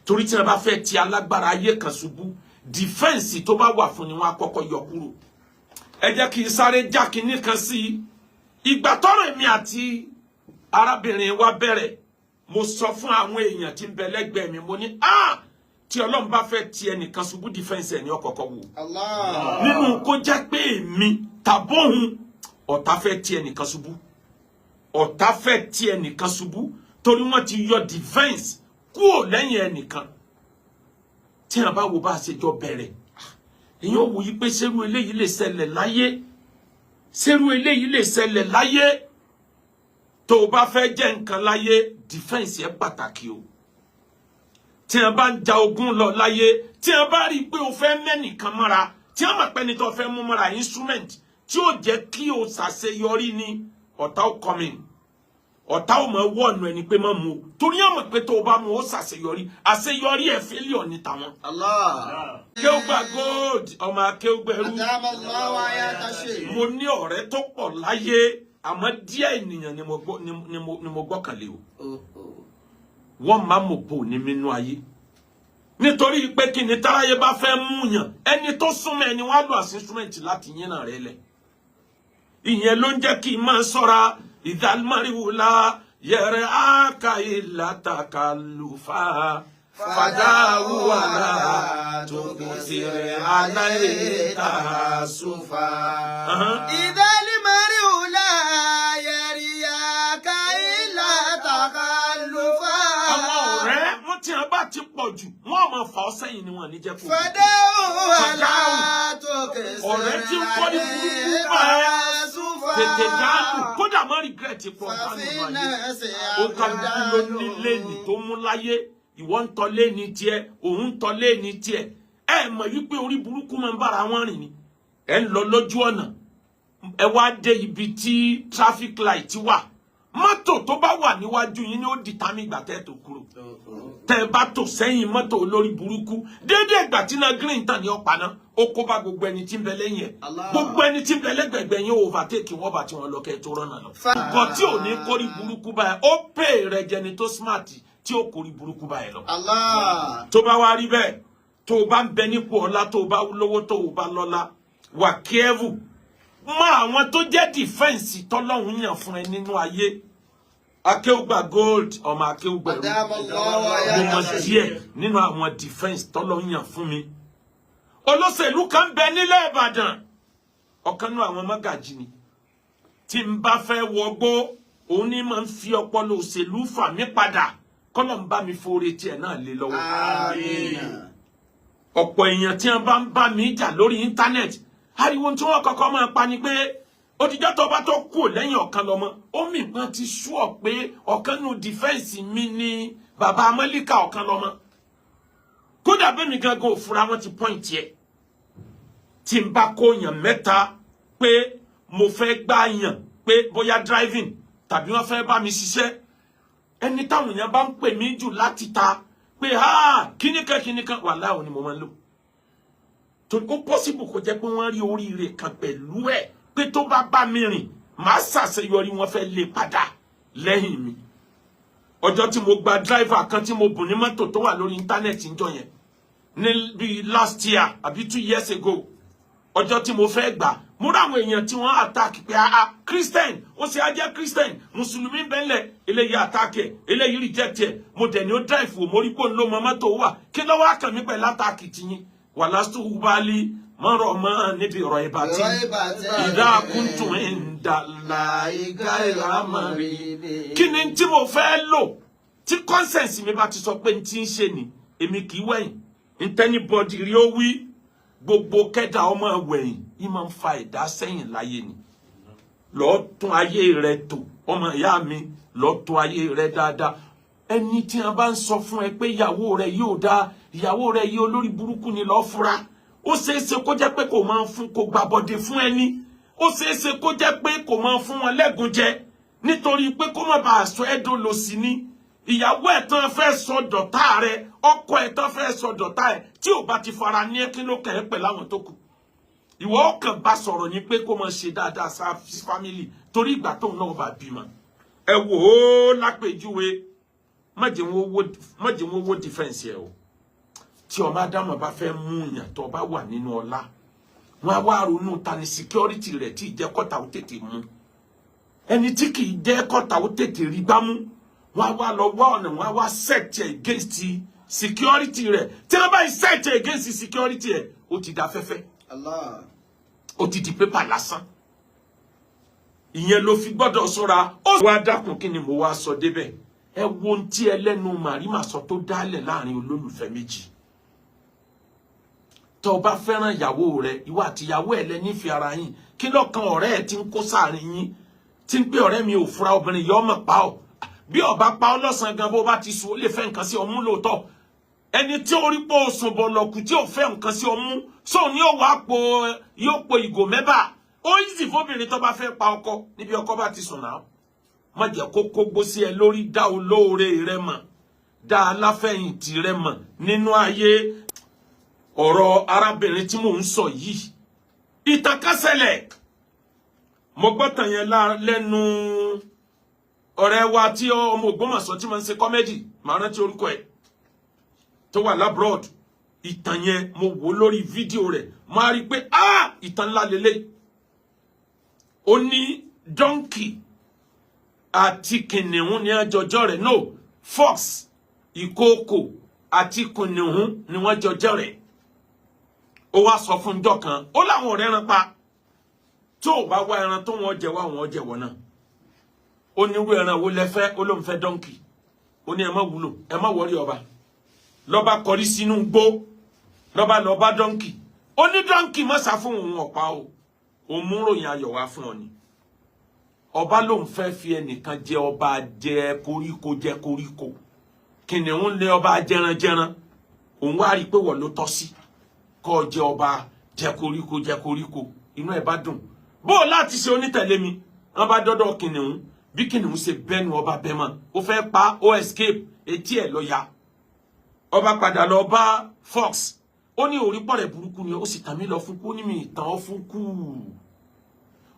Torí tí wọ́n bá fẹ́ ti alágbára ayé kan ṣubú, defence tó bá wà fún ni wọ́n á kọ́kọ́ yọ kúrò. Ẹ jẹ́ kí n sáré já kinní kan sí i. Ìgbà tọ́rọ̀ èmi àti arábìnrin wa bẹ̀rẹ̀, mo sọ fún àwọn èèyàn tí ń bẹ lẹ́gbẹ̀ẹ́ mi, mo ní, ah, tí Ọlọ́run bá fẹ́ ti ẹnìkan ṣubú, defence ẹ̀ ní ọ̀kọ̀ọ̀kọ̀ wò. Allah. Nínú kó jẹ́ pé èmi tàbóhun, ọ̀tá fẹ́ ti ẹnìkan ṣubú, ọ̀tá fẹ́ ti ẹnìkan ṣubú, torí wọ́n ti yọ defence kúrò lẹ́yìn ẹnìkan. Tí wọ́n bá wo bá a ṣe jọ bẹ̀rẹ̀, èyàn ò wò yí pé ṣerú eléyìí lè ṣẹlẹ̀ láyé? Ṣerú eléyìí lè ṣẹlẹ̀ láyé? Tó o bá fẹ́ jẹ́ nǹkan láyé, defence ẹ̀ pàtàkì o. Tí wọ́n bá ń ja ogun lọ láyé, tí wọ́n bá rí i pé o fẹ́ mẹ́nìkan mọ́ra, tí wọ́n mọ̀ pé ẹni tó fẹ́ mú mọ́ra, instrument tí ó jẹ́ kí o ṣàṣeyọrí ni, ọ̀tá ó come in, ọ̀tá ò mọ̀ wọ́ọ̀nù ẹni pé má mú o, torí wọ́n mọ̀ pé tó o bá mú o ṣàṣeyọrí. Àṣeyọrí ẹ̀ failure ní tàwọn. Allah. Akéwùgbà Gold, ọmọ akéwùgbẹ̀rú. Adamallahu hayata sheikh. Mo ní ọ̀rẹ́ tó pọ̀ láyé, àmọ́ díẹ̀ ènìyàn ni mo gbọ́ ni mo gbọ́kànlé o. Oh, oh. Wọ́n máa mọ̀ bò ní mínú ayé, nítorí pé kí ni? Táráyé bá fẹ́ mú yàn, ẹni tó súnmọ́ ẹni wọ́n á lò as instrument láti yín náà rẹ lẹ̀. Ìyẹn ló ń jẹ́ kí n máa ṣọ́ra. Ìdálmọ́ríwòlá yẹrẹ áka ìlàtàkàlùfà fàdáwùwàlà tó kò sí rẹ̀ aláìta sófà. إذا المرء لا يرياك إلا تخلفا. Àwọn ọ̀rẹ́ wọn, tí wọn bá ti pọ̀ jù, wọ́n máa fà ọ́ sẹ́yìn ni, wọ́n ní jẹ́ kó. فدعوا ولا تكثر. Ọ̀rẹ́ tí ń kọ́ ní burúkú bá ẹ, tètè dánù, kódà má regret pọ̀ dánù ayé. Ó kálukú ló ní lane tó mú láyé. Ìwọ ń tọ́ lane tiẹ̀, òun ń tọ́ lane tiẹ̀. Ẹ mọ̀ wípé orí burúkú máa ń bára wọn rìn ni. Ẹ ń lọ lójú ọ̀nà, ẹ wá dé ibi tí traffic light wà. Mọ́tò tó bá wà níwájú yín ni ó determine ìgbà tẹ́ ẹ tó kúrò. Tẹ́ ẹ bá tò sẹ́yìn mọ́tò olórí burúkú, déédéé ìgbà tí iná green tàn ní ọ̀pá náà, ó kó bá gbogbo ẹni tí ń bẹ lẹ́yìn ẹ̀. Allah. Gbogbo ẹni tí ń bẹ lẹ́gbẹ̀gbẹ̀ yín, overtake wọ́n bá tí wọ́n lọ kẹ́ ẹ tó rọ́nà lọ. Nǹkan tí ò ní kórí burúkú báyìí, ó pè rẹ jẹni tó smart tí ó kórí burúkú báyìí lọ. Allah. Tó bá wá rí bẹ́ẹ̀, tó o bá ń bẹ nípò ọlá, tó o bá lówó, tó o bá lọ́lá, wà careful mọ àwọn tó jẹ́ defence tọ́lọ́hún yàn fún ẹ nínú ayé. Akéwùgbà Gold, ọmọ akéwùgbẹ̀rú, mo mọ díẹ̀ nínú àwọn defence tọ́lọ́hún yàn fún mi. Olóṣèlú kan bẹ nílẹ̀ Ìbàdàn, ọ̀kan nínú àwọn mọ́gàjì ni. Tí n bá fẹ́ wọgbó, òun ní máa ń fi ọpọlọ òṣèlú fà mí padà. Kọ́lọ̀ ń bá mi forí tiẹ̀ náà lé lọ́wọ́. Àmín. Ọ̀pọ̀ èèyàn tí wọ́n bá ń bá mi jà lórí íńtánẹ́ẹ̀tì, ariwo tí wọ́n kọ́kọ́ máa pa ni pé òdìjọ́ tó bá tó kù lẹ́yìn ọ̀kan lọ́mọ ó mì pọ́n ti sú ọ pé ọ̀kan nù defence mi ní bàbá Amẹ́ríkà ọ̀kan lọ́mọ. Kódà bẹ́ẹ̀ mi gangan òfurá wọn ti point ẹ̀. Tí n bá kó yàn mẹ́ta pé mo fẹ́ gbá yàn, pé bóyá driving tàbí wọ́n fẹ́ bá mi ṣiṣẹ́, ẹni táwọn èèyàn bá ń pè mí jù láti ta pé ha kíníkan kíníkan wà láwọn ni mo máa ń lò, torí ó possible kó jẹ́ pé wọ́n rí oríire kan pẹ̀lú ẹ̀, pé tó bá bá mi rìn, màá ṣàṣeyọrí, wọ́n fẹ́ lé padà lẹ́yìn mi. Ọjọ́ tí mo gba driver kan tí mo bùn ní mọ́tò tó wà lórí íńtánẹ́ẹ̀tì ńjọ́ yẹn, ní bíi last year àbí 2 years ago, ọjọ́ tí mo fẹ́ gbà, mo rí àwọn èèyàn tí wọ́n attack pé, ah, Christian, ó ṣe á jẹ́ Christian, mùsùlùmí bẹ́ńlẹ̀, eléyìí attack ẹ̀, eléyìí reject ẹ̀. Mo dẹ̀ ní ó drive wò, mo rí pé òun ló mọ mọ́tò wà. Kí ló wá kàn mí pẹ̀lú attack tiyín? Wàlásù wúbálí mọ́rọ̀ mọ́ níbi ọ̀rọ̀ ìbátí ìdá kúntùn ìdàlà ìgá ìrámọ̀rí. Kí ni tí mo fẹ́ lò? Tí conscience mi bá ti sọ pé n ti ń ṣe ni, èmi kì í wẹ̀yìn ntẹ́nibọ́dì rí. Ó wí gbogbo kẹ́dà ọmọ wẹ̀yìn yìí máa ń fa ẹ̀dá sẹ́yìn láyé ni. Lọ́ọ́ tún ayé rẹ tò, ọmọ ìyá mi, lọ́ọ́ tún ayé rẹ dáadáa. Ẹni tí wọn bá ń sọ fún ẹ pé ìyàwó rẹ yóò dáa, ìyàwó rẹ yìí olórí burúkú ni, lọ́ọ́ fura. Ó ṣeéṣe kó jẹ́ pé kò máa fún, kò gbàbọ̀dé fún ẹni. Ó ṣeéṣe kó jẹ́ pé kò máa fún wọn lẹ́gùn jẹ, nítorí pé kó má bàa sọ ẹ́ dolo sí ni. Ìyàwó ẹ̀ tán fẹ́ sọ dọ̀tá rẹ, ọkọ ẹ̀ tán fẹ́ sọ dọ̀tá ẹ̀, tí ò bá ti fara ní ẹ́, kí ló kàn ẹ́ pẹ̀lú àwọn tó kù? Ìwọ ọkàn bá sọ̀rọ̀ ni pé kó máa ṣe dáadáa sá family, torí ìgbà tóun náà bá bímọ. Ẹ wò ó lápèjúwe. Má jẹ́ wọn wó defence ẹ o. Tí ọmọ Ádámù bá fẹ́ mú yàn, tó bá wà nínú ọlá, wọn á wá ronú ta ni security rẹ̀ tí ì jẹ́ kọ́ta ó tètè mú, ẹni tí kì í jẹ́ kọ́ta ó tètè rí gbámú. Wọn á wá lọ wá ọ̀nà, wọn á wá set against security rẹ̀. Tí wọ́n bá set against security ẹ̀, ó ti da fẹ́fẹ́. Allah. Ó ti di pépà lásán. Ìyẹn ló fi gbọ́dọ̀ ṣọ́ra. Ó wá dákun, kí ni mo wá sọ débẹ̀? Ẹ wo ohun tí ẹlẹ́nu màrímà sọ tó dálẹ̀ láàrin olólùfẹ́ méjì. Tó o bá fẹ́ràn ìyàwó rẹ, ìwọ àti ìyàwó ẹ lẹ nífẹ̀ẹ́ ara yín, kí lọ́kàn ọ̀rẹ́ ẹ ti ń kó sáàrin yín, tí ń pé ọ̀rẹ́ mi ò fura, obìnrin yìí ọmọ pa ọ́. Bí ọba pa ọ́ lọ́sàn-án gan, bó bá ti sùn, ó lè fẹ́ nǹkan sí ọmú lóòótọ́. Ẹni tí ó rí pé ó sùn bọ̀lọ̀kù tí ò fẹ́ nǹkan sí ọmú sóun ni ó wàá po, yóò po ìgò mẹ́bà. Ó yìí sì fóbìnrin tó bá fẹ́ pa ọkọ níbi ọkọ bá ti sùn náà. Má jẹ́ kó kógbó sí ẹ lórí. Dá olóore rẹ mọ̀, dá aláfẹ̀yìntì rẹ mọ̀ nínú ayé. Ọ̀rọ̀ arábìnrin tí mò ń sọ yìí, ìtàn kan ṣẹlẹ̀. Mo gbọ́ tàn yẹn lẹ́nu ọ̀rẹ́ wa tí ọmọ Ògbómọ̀ṣọ́ tí máa ń ṣe comedy, màá rántí orúkọ ẹ̀, tó wà l'abroad. Ìtàn yẹn, mo wò lórí fídíò rẹ̀, mo á rí i pé, ah, ìtàn ńlá lélẹ̀. Ó ní donkey àti kìnìún ní àjọjọ́ rẹ̀, no, fox, ìkookò àti kìnìún ni wọ́n jọjọ́ rẹ̀. Ó wá sọ fún njọ́ kan, ó láwọn ọ̀rẹ́ ẹran pa, tó o bá wá ẹran tó wọn jẹ wá, wọn jẹ wọ náà. Ó ní irú ẹran wo lẹ fẹ́? Ó lóun fẹ́ donkey. Ó ní ẹ má wúlò, ẹ má wọrí. Ọba lọ́ba kọrí sínú gbó, lọ́ba lọ́ba donkey. Ó ní donkey, má sá fún òun, ọ̀pá o, òun mú ròyìn ayọ̀ wá fún ọ ni. Ọba lòun fẹ́ fi ẹnìkan jẹ ọba jẹ koríko, jẹ koríko. Kìnìún lé ọba jẹranjẹran. Òun wá rí i pé wọ́n ló tọ́ sí kọ́ ọ jẹ ọba jẹ koríko, jẹ koríko. Inú ẹ̀ bá dùn. Bó o láti ṣe onítẹ̀lé mi, wọ́n bá dọ́dọ̀ kìnìún. Bí kìnìún ṣe bẹ́nu ọba bẹ́ẹ̀ mọ́, ó fẹ́ pa, ó escape, etí ẹ̀ lọ ya. Ọba padà lọ bá fox. Ó ní orí pọ̀rẹ̀ burúkú ni, ó sì tàn mí lọ fún kú. Ó ní mi ìtàn ọ́ fún kú.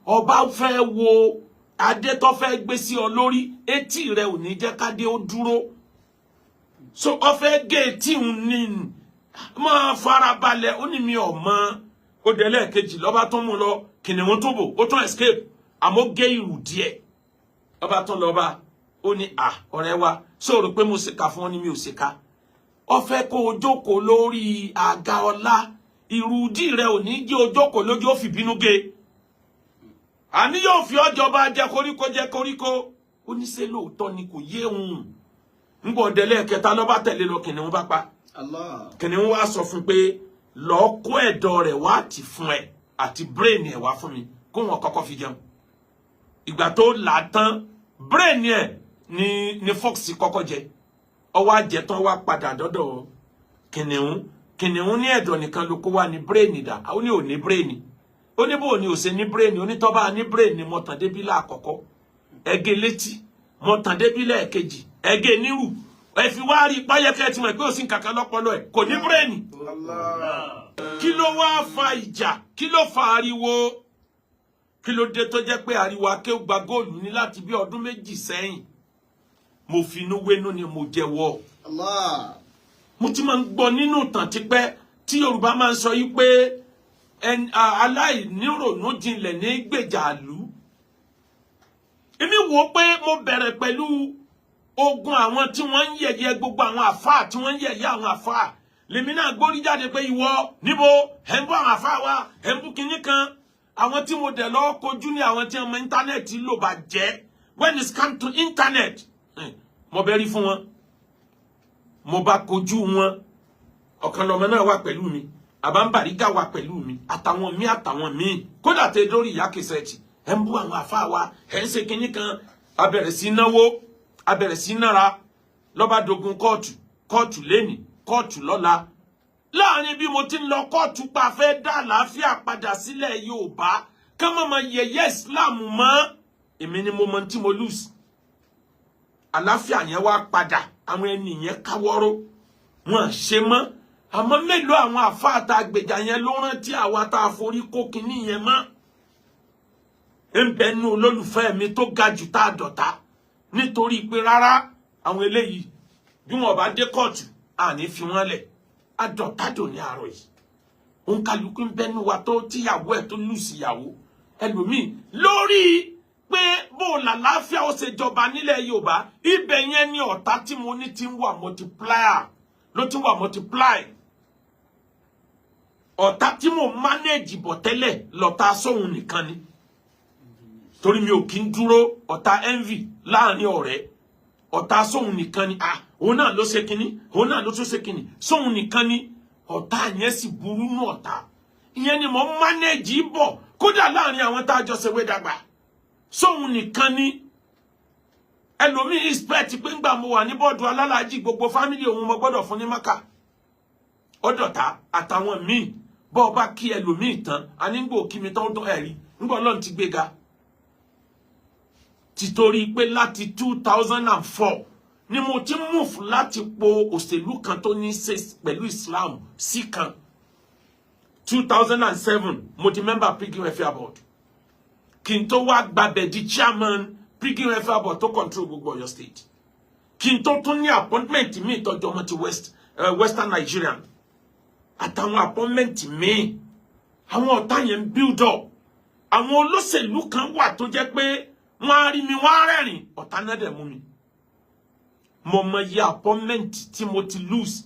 Ọba fẹ́ wo adé tó fẹ́ gbé sí ọ lórí, etí rẹ ò ní jẹ́ kádé ó dúró, so ọ fẹ́ gé etí òun ní máa farabalẹ̀. Ó ní mi ò mọ. Ó dé lẹ́ẹ̀kejì, lọ́ba tó mú lọ, kìnìún tó bò, ó tún escape, àmọ́ gé ìrù díẹ̀. Ọba tún lọ bá, ó ní, à, ọ̀rẹ́ wa, sọ̀rọ̀ pé mo ṣèkà fún ọ ní mi ò ṣèkà. Ó fẹ́ kó o jókòó lórí àga ọlá, ìrùdí rẹ ò ní jẹ́ o jókòó lójú, ó fi bínú gé. Àní yóò fi ọjọba jẹ koríko, jẹ koríko. Ó ní ṣé lóòótọ́ ni? Kò yé òun. Ń bọ̀ délé kẹta, lọ́ba tẹ̀lé lọ, kìnìún bá pa. Allah. Kìnìún wá sọ fún pé lọ́ọ́ kó ẹ̀dọ̀ rẹ̀ wá tì fún ẹ àti brain ẹ̀ wá fún mi, kó wọn kọ́kọ́ fi jẹun. Ìgbà tó là á tán, brain ẹ̀ ni fox kọ́kọ́ jẹ. Ọwọ́ àjẹtán, wá padà dọ́dọ̀ kìnìún. Kìnìún ní ẹ̀dọ̀ nìkan ló kó wá, ní brain dà? Ó ní ò ní brain. Ó ní bò ní ò ṣe ní brain? Onítọ́ba ní brain mọ̀tàn débí láàkọ́kọ́, ẹgẹ létí mọ̀tàn débí lẹ́ẹ̀kejì, ẹgẹ nírù, ẹ fi wá rí páyẹ́kẹ́ tí mo pé òsín kankan lọ́pọlọ ẹ̀, kò ní brain. Allah. Kí ló wá fa ìjà? Kí ló fa ariwo? Kí ló dé tó jẹ́ pé ariwo Akéwùgbà Gold ní láti bí ọdún 2 sẹ́yìn? Mo finú wénú ni mo jẹ́wọ́. Allah. Mo ti máa ń gbọ́ nínú ìtàn tipẹ́ tí Yorùbá máa ń sọ yìí pé aláìnírònú jinlẹ̀ ní gbèjà àlú. Èmi wò ó pé mo bẹ̀rẹ̀ pẹ̀lú ogun àwọn tí wọ́n ń yẹ̀yẹ́ gbogbo àwọn àfáà, tí wọ́n ń yẹ̀yẹ́ àwọn àfáà. Lèmi náà gbórí jáde pé ìwọ níbo ẹ̀ ń bú àwọn àfáà wa, ẹ̀ ń bú kinní kan. Àwọn tí mo dẹ̀ lọ́ọ́ kojú ní àwọn tí wọ́n mọ internet lò bá jẹ́. When it's come to internet, mo bẹ́ rí fún wọn, mo bá kojú wọn. Ọ̀kan lọmọ náà wà pẹ̀lú mi, àbámbàrígà wà pẹ̀lú mi, àtàwọn míì, àtàwọn míì, kódà tẹ lórí ìyá kẹsẹ̀tì. Ẹ̀ ń bú àwọn àfáà wa, ẹ̀ ń ṣe kinní kan. A bẹ̀rẹ̀ sí náwó, a bẹ̀rẹ̀ sí nára, lọ́ba dogun kóòtù, kóòtù lẹ́nì, kóòtù lọ́la. Láàrin bí mo ti ń lọ kóòtù pa fẹ́ dá àlàáfíà padà sílẹ̀ Yorùbá, ká má máa yẹ̀yẹ́ Islam mọ́, èmi ni mo mọ tí mo lose. Àlàáfíà yẹn wá padà, àwọn ẹni yẹn káwọ́rọ́, wọn ṣe mọ́. Àmọ́ mélòó àwọn àfáà tá a gbèjà yẹn ló rántí àwa tá a forí kó kinní yẹn mọ́? Ń bẹ nú olólùfẹ́ mi tó ga jù tá a dọ̀tá nítorí pé rárá, àwọn eléyìí Bí wọn bá dé kóòtù, àní fi wọn lẹ̀. Adọ̀tádò ní àárọ̀ yìí, òǹkàlùkù ń bẹnu wa tó tíyàwó ẹ̀ tó lùsì ìyàwó ẹlòmíì lórí pé bó làlàáfíà ó ṣe jọba nílẹ̀ Yorùbá. Ibẹ̀ yẹn ni ọ̀tá tí mo ní ti ń wà multiplier, ló ti ń wà multiply. Ọ̀tá tí mo manage bọ̀ tẹ́lẹ̀ lọ́tà sóhun nìkan ni, torí mi ò kí ń dúró ọ̀tá envy láàrin ọ̀rẹ́. Ọ̀tá sóhun nìkan ni. Ah, òun náà ló ṣe kinní, òun náà ló tún ṣe kinní, sóhun nìkan ni. Ọ̀tá yẹn sì burú nù. Ọ̀tá ìyẹn ni mo manage bọ̀, kódà láàrin àwọn tá a jọ ṣe wé dàgbà, sóhun nìkan ni. Ẹlòmíì expect pé ńgbà mo wà ní board alálàájì, gbogbo family òun mo gbọ́dọ̀ fún ní Maka. Ọdọ̀ta àtàwọn míì bọ́ ọ bá kí ẹlòmíì tán, anígbò kí mi tán tó ẹ̀rí ńgbà Ọlọ́run ti gbéga, títorí pé láti 2004 ni mo ti move láti po òṣèlú kan tó ní ṣe pẹ̀lú Islam sí kan. 2007 mo di member Pilgrim Welfare Board, kí n tó wá gbàbẹ̀ di chairman Pilgrim Welfare Board tó control gbogbo Ọ̀yọ́ State, kí n tó tún ní appointment mi ìtọ́jú ọmọ ti Western Nigerian àtàwọn appointment míì. Àwọn ọ̀tá yẹn ń build up. Àwọn olóṣèlú kan wà tó jẹ́ pé wọ́n á rí mi, wọ́n á rẹ́rìn, ọ̀tá náà dẹ̀ mú mi. Mo mọ iye appointment tí mo ti lose.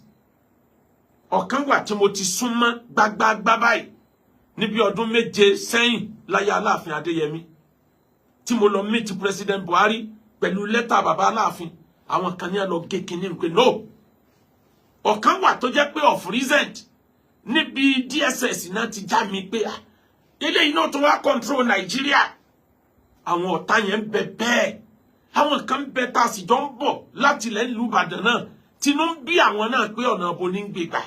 Ọ̀kan wà tí mo ti súnmọ́ gbágbágbá báyìí níbi ọdún 7 sẹ́yìn láyé Aláàfin Adéyẹmí, tí mo lọ meet President Buhari pẹ̀lú lẹ́tà bàbá Aláàfin. Àwọn kan ní ẹ lọ gé kinní pé no. Ọ̀kan wà tó jẹ́ pé of recent, níbi DSS náà ti já mi pé, ah, eléyìí náà tó wá control Nàìjíríà. Àwọn ọ̀tá yẹn ń bẹ bẹ́ẹ̀. Àwọn kan ń bẹ tá a sì jọ ń bọ̀ láti ilẹ̀ ìlú Ìbàdàn náà, tinú ń bí àwọn náà pé ọ̀nà abo ní ń gbé gbà,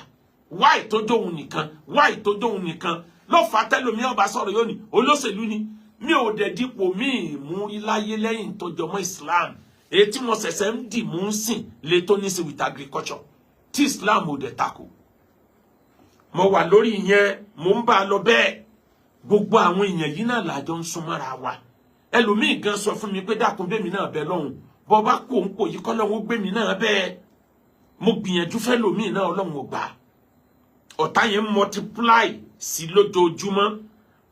wáì tó jóun nìkan, wáì tó jóun nìkan ló fà á. Tẹ́lómi ọba sọ̀rọ̀, yóò ní olóṣèlú ni. Mi ò dẹ̀ dípò míì mú rí láyé lẹ́yìn tó jọmọ́ Islam. Èyí tí mo ṣẹ̀ṣẹ̀ ń dì mú ń sìn lè tó ní sí with agriculture tí Islam ò dẹ̀ tako. Mo wà lórí ìyẹn, mo ń bá a lọ bẹ́ẹ̀. Gbogbo àwọn èèyàn yìí náà làjọ ń súnmọ́ra wa. Ẹlòmíì gan sọ fún mi pé, dákun, bẹ́mi náà bẹ lọ́hùn, bọ́ bá kó ń kò yí kọ́ lọ́hùn ó gbé mi náà bẹ́ẹ̀. Mo gbìyànjú fẹ́ lòmíì náà, Ọlọ́run ò gbà. Ọ̀tá yẹn multiply sí lójoojúmọ́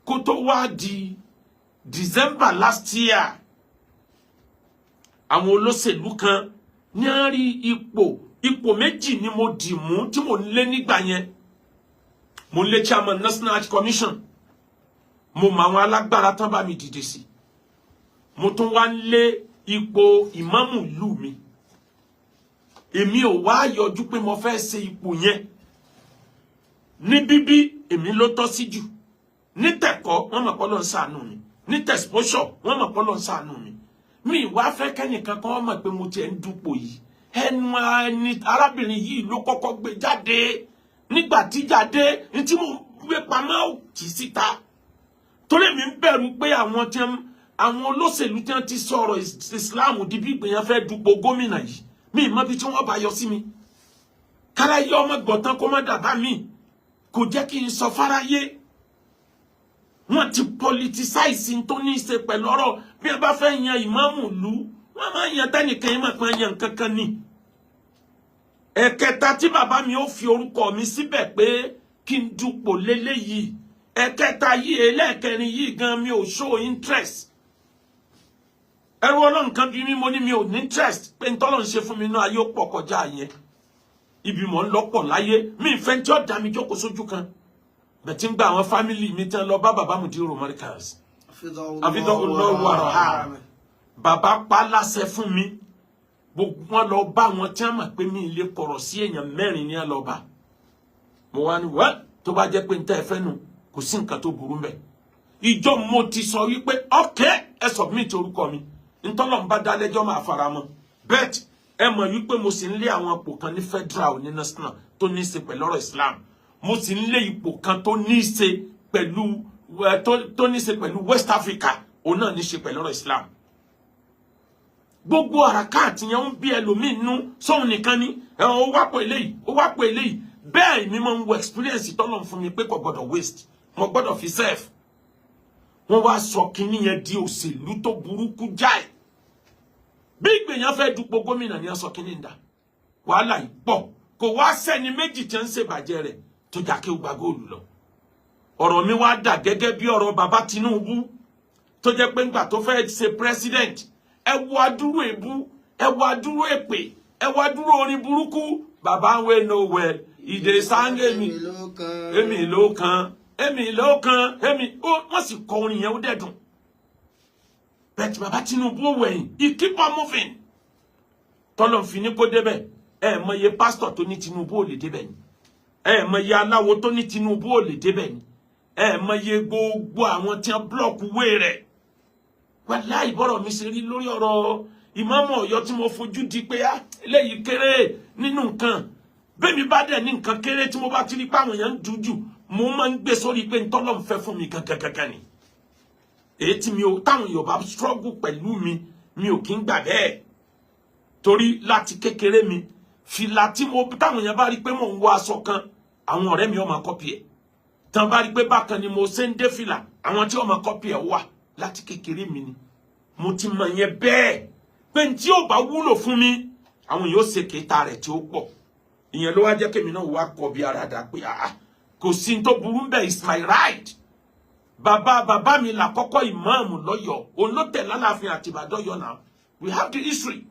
kó tó wá di December last year. Àwọn olóṣèlú kan ní à ń rí ipò. Ipò méjì ni mo dì mú tí mo ń lé nígbà yẹn. Mo ń lé chairman National Hajj Commission. Mo mọ àwọn alágbára tán bá mi dìde sí. Mo tún wá ń lé ipò ìmáàmù ìlú mi. Èmi ò wá yọjú pé mo fẹ́ ṣe ipò yẹn ní bíbí. Èmi ló tọ́ sí jù ní tẹ̀kọ́, wọ́n mọ̀ pé Ọlọ́run ṣàánú mi ní tẹ̀sípọ́ṣọ̀, wọ́n mọ̀ pé Ọlọ́run ṣàánú mi. Mi wá fẹ́ kẹ́nìkan kan wọ́n mọ̀ pé mo tiẹ̀ ń dupò yìí. Ẹnu ẹni arábìnrin yìí ló kọ́kọ́ gbé jáde nígbà tí jáde ní tí mo gbé pamọ́ tì síta, torí mi ń bẹ̀rù pé àwọn tí àwọn olóṣèlú tí wọ́n ti sọ̀rọ̀ Islam di bí ìgbìyànjú fẹ́ dupò gómìnà yìí, mi ì mọ bí tí wọ́n bá yọ sí mi. Káráyé ọmọ gbọ̀tán kó má dàbá mi, kò jẹ́ kí n sọ fáráyé. Wọ́n ti politicize tó ní í ṣe pẹ̀lú ọ̀rọ̀. Bí wọ́n bá fẹ́ yan ìmáàmù ìlú, wọ́n máa ń yan tẹ́nìkan yẹn máa ń yan nǹkan kan ni. Ẹ̀kẹta tí bàbá mi ó fi orúkọ mi síbẹ̀ pé kí n dupò léléyìí, ẹ̀kẹta yìí, ẹlẹ́ẹ̀kẹrin yìí gan, mi ò show interest. Ẹrú Ọlọ́run kan bí mi, mo ní mi ò ní interest, pé n tọ́lọ́ ń ṣe fún mi náà ayé ó pọ̀ kọjá yẹn. Ibi mọ̀ ń lọ́pọ̀ láyé mi, ìfẹ́ tí ó dá mi jókòó sójú kan bẹ̀tí ń gba àwọn family mi tán lọ bá bàbá Mudiru Markaz Hafidhahullahu wa ra'ah. Bàbá pa láṣẹ fún mi, gbogbo wọn lọ bá wọn tí wọn mọ̀ pé mi lè kọ̀rọ̀ sí èèyàn mẹ́rin ní ẹ lọ bá. Mo wá ní wẹ́, tó bá jẹ́ pé n tẹ́ ẹ fẹ́ nu, kò sí nǹkan tó burú mbẹ̀. Ìjọ mo ti sọ wípé ọ̀kẹ́ ẹ submit orúkọ mi, ntọ́lọ̀ ń bá dá lẹ́jọ́ máa fara mọ́ bẹ́ẹ̀. Ẹ mọ̀ wípé mo sì ń lé àwọn ipò kan ní federal, ní national, tó ní í ṣe pẹ̀lú ọ̀rọ̀ Islam. Mo sì ń lé ipò kan tó ní í ṣe pẹ̀lú tó ní í ṣe pẹ̀lú West Africa, òun náà ní í ṣe pẹ̀lú ọ̀rọ̀ Islam. Gbogbo àràkáàtì yẹn ń bí ẹlòmíín nú, sóun nìkan ni ó wá pọ̀ eléyìí, ó wá pọ̀ eléyìí. Bẹ́ẹ̀ mi máa ń wo experience tọ́lọ̀ fún mi pé kò gbọ́dọ̀ waste, mo gbọ́dọ̀ fi serve. Wọ́n wá sọ kínní yẹn di òṣèlú tó burúkú jáì. Bí ìgbèyàn fẹ́ dupò gómìnà ni wọ́n sọ kínní ń dà. Wàhálà yìí pọ̀. Kò wá sẹ́ni méjì tí ń ṣèbàjẹ́ rẹ̀ tó jà kí ó gba góòlù lọ. Ọ̀rọ̀ mi wá dà gẹ́gẹ́ bí ọ̀rọ̀ bàbá Tinubu, tó jẹ́ pé ńgbà tó fẹ́ ṣe president, ẹ wo adúrú èbú, ẹ wo adúrú èpè, ẹ wo adúrú orin burúkú. Bàbá wey no well, ìdè sáńgé mi, èmi ló kan, èmi ló kan, èmi ó. Wọ́n sì kọ orin yẹn, ó dẹ̀ dùn. But bàbá Tinubu ò wẹ̀yìn, he keep on moving. Tọ́lọ̀ fi ní kó débẹ̀. Ẹ mọye pásítọ̀ tó ní Tinubu ò lè débẹ̀ ni? Ẹ mọye aláwo tó ní Tinubu ò lè débẹ̀ ni? Ẹ mọye gbogbo àwọn tí wọ́n block way rẹ̀? Wàláhì, bọ́rọ̀ mi ṣe rí lórí ọ̀rọ̀ ìmáàmù Ọ̀yọ́ tí mo fojú di pé á eléyìí kéré nínú nǹkan bẹ́ẹ̀ mi bá dẹ̀ ní nǹkan kéré tí mo bá ti rí pé àwọn èèyàn ń dúdú, mo máa ń gbé sórí pé ntọ́lọ́ ń fẹ́ fún mi gangan gangan ni. Èyí tí mi ò táwọn èèyàn bá struggle pẹ̀lú mi, mi ò kí ń gbà bẹ́ẹ̀, torí láti kékeré mi, fìlà tí mo táwọn èèyàn bá rí pé mò ń wọ aṣọ kan, àwọn ọ̀rẹ́ mi ó máa copy ẹ̀. Tán bá rí pé bákan ni mo ṣe ń dé fìlà, àwọn tí ó máa copy ẹ̀ wà. Láti kékeré mi ni mo ti mọ̀ yẹn bẹ́ẹ̀ pé n tí ò bá wúlò fún mi, àwọn yóò ṣe kéta rẹ̀ tí ó pọ̀. Ìyẹn ló wá jẹ́ kémi náà wá kọ bí ara dà pé ah, kò sí ní tó burú bẹ́ẹ̀, it's my right. Bàbá bàbá mi làkọ́kọ́ ìmáàmù lọ́yọ̀ọ́, òun ló tẹ̀ lálàáfin àtìbàdàn yọ. Náà we have the history.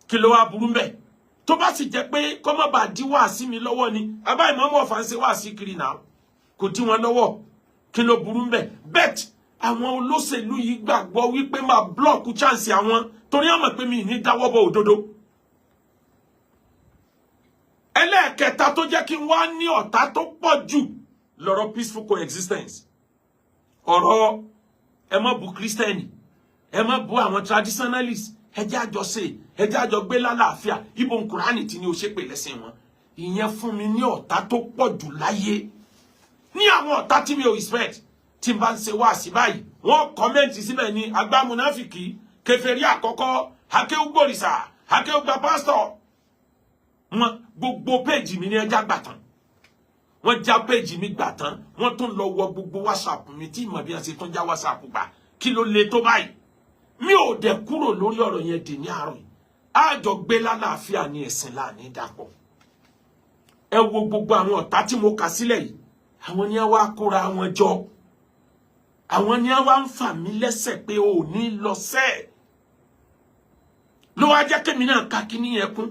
Kí ló wá burú bẹ́ẹ̀? Tó bá sì jẹ́ pé kọ́mọ́ bá dí wáàsí mi lọ́wọ́ ni, àbá ìmáàmù Ọ̀fà ń ṣe wáàsí kiri náà, kò dí wọn lọ́wọ́. Kí ló burú bẹ́ẹ̀? Bet àwọn olóṣèlú yìí gbàgbọ́ wípé máa block chance àwọn, torí wọ́n mọ̀ pé mi ní dáwọ́ bọ̀ òdodo. Ẹlẹ́ẹ̀kẹta tó jẹ́ kí n wá ní ọ̀tá tó pọ̀ jù lọ́rọ̀ peaceful coexistence, ọ̀rọ̀ ẹ má bu kírísítẹ́nì, ẹ má bu àwọn traditionalists, ẹ jẹ́ àjọ ṣe, ẹ jẹ́ àjọ gbé lálàáfíà. Ibo nkùránì tí ni ó ṣe pè lẹ́sìn wọn. Ìyẹn fún mi ní ọ̀tá tó pọ̀ jù láyé, ní àwọn ọ̀tá tí mi ò respect. Tí n bá ń ṣe wáàsí báyìí, wọ́n comment síbẹ̀ ní agbá munafiki, kèfèrí àkọ́kọ́, akéwúgbòrìṣà, akéwúgbà pásítọ̀. Wọn gbogbo péèjì mi ní ẹja gbà tán, wọ́n já péèjì mi gbà tán, wọ́n tún lọ wọ gbogbo WhatsApp mi tí ìmọ̀ bí wọ́n ṣe tún já WhatsApp gbà. Kí ló le tó báyìí? Mi ò dẹ̀ kúrò lórí ọ̀rọ̀ yẹn dì ní àárọ̀ yìí. Àjọ gbé lálàáfíà ní ẹ̀sìn láàní dàpọ̀. Ẹ wo gbogbo àwọn ọ̀tá tí mo kà sílẹ̀ yìí, àwọn ni wọ́n á kóra wọn jọ, àwọn ni wọ́n ń fà mí lẹ́sẹ̀ pé o ò ní lọ sẹ́ẹ̀. Ló wá jẹ́ kémi náà ka kíní yẹn kún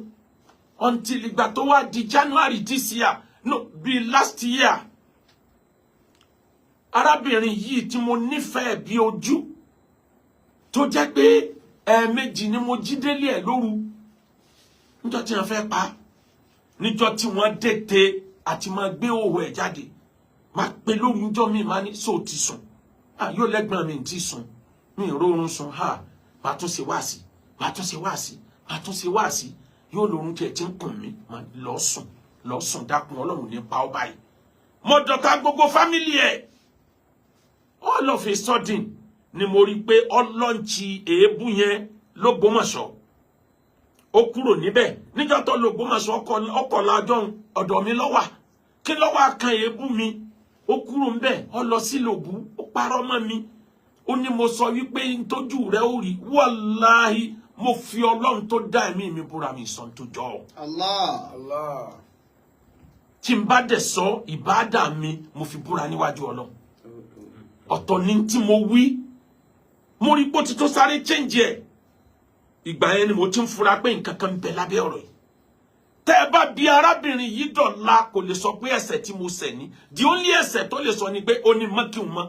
until ìgbà tó wá di January this year, no, bí last year. Arábìnrin yìí tí mo nífẹ̀ẹ́ bí ojú, tó jẹ́ pé ẹ̀ẹ̀mejì ni mo jí délé ẹ̀ lóru níjọ́ tí wọ́n fẹ́ pa, níjọ́ tí wọ́n dètè àti máa gbé òwò ẹ̀ jáde, máa pe lóru níjọ́ mi, máa ní so ti sùn? Yóò lẹ́gbọ̀n mi ti sùn, mi ì rórun sùn. Ha, máa tún ṣe wáàsí, máa tún ṣe wáàsí, máa tún ṣe wáàsí. Yóò lórun tiẹ̀ tí ń kùn mí, máa lọ sùn, lọ sùn, dákun, Ọlọ́run ní pa ọ́ báyìí. Mo dọ̀tá gbogbo family ẹ̀. All of a sudden ni mo rí i pé ọlọ́ǹtì èébú yẹn l'Ógbómọ̀ṣọ́. Ó kúrò níbẹ̀ níjọ́ tó l'Ógbómọ̀ṣọ́, ọkọ̀ lájọ́ ọ̀dọ̀ mi lọ́wà. Kí lọ́wọ́ kan èébú mi? Ó kúrò ńbẹ̀, ó lọ sí Lòbú, ó parọ́ mọ́ mi. Ó ní mo sọ wípé ntójú rẹ ó rí. Wàláhì, mo fi Ọlọ́run tó dá ẹ̀mí mi búra, mi sọ tó jọ. Allah. Allah. Tí n bá dẹ̀ sọ ìbáàdà mi, mo fi búra níwájú Ọlọ́run. Ọ̀tọ̀ ni tí mo wí. Mo rí pé ó ti tó sáré change ẹ̀. Ìgbà yẹn ni mo ti ń fura pé nǹkan kan ń bẹ lábẹ́ ọ̀rọ̀ yìí. Tẹ́ ẹ bá bi arábìnrin yìí dọ̀la, kò lè sọ pé ẹ̀ṣẹ̀ tí mo ṣẹ̀ ní. The only ẹ̀ṣẹ̀ tó lè sọ ni pé ó ní mọ́ kí n mọ́.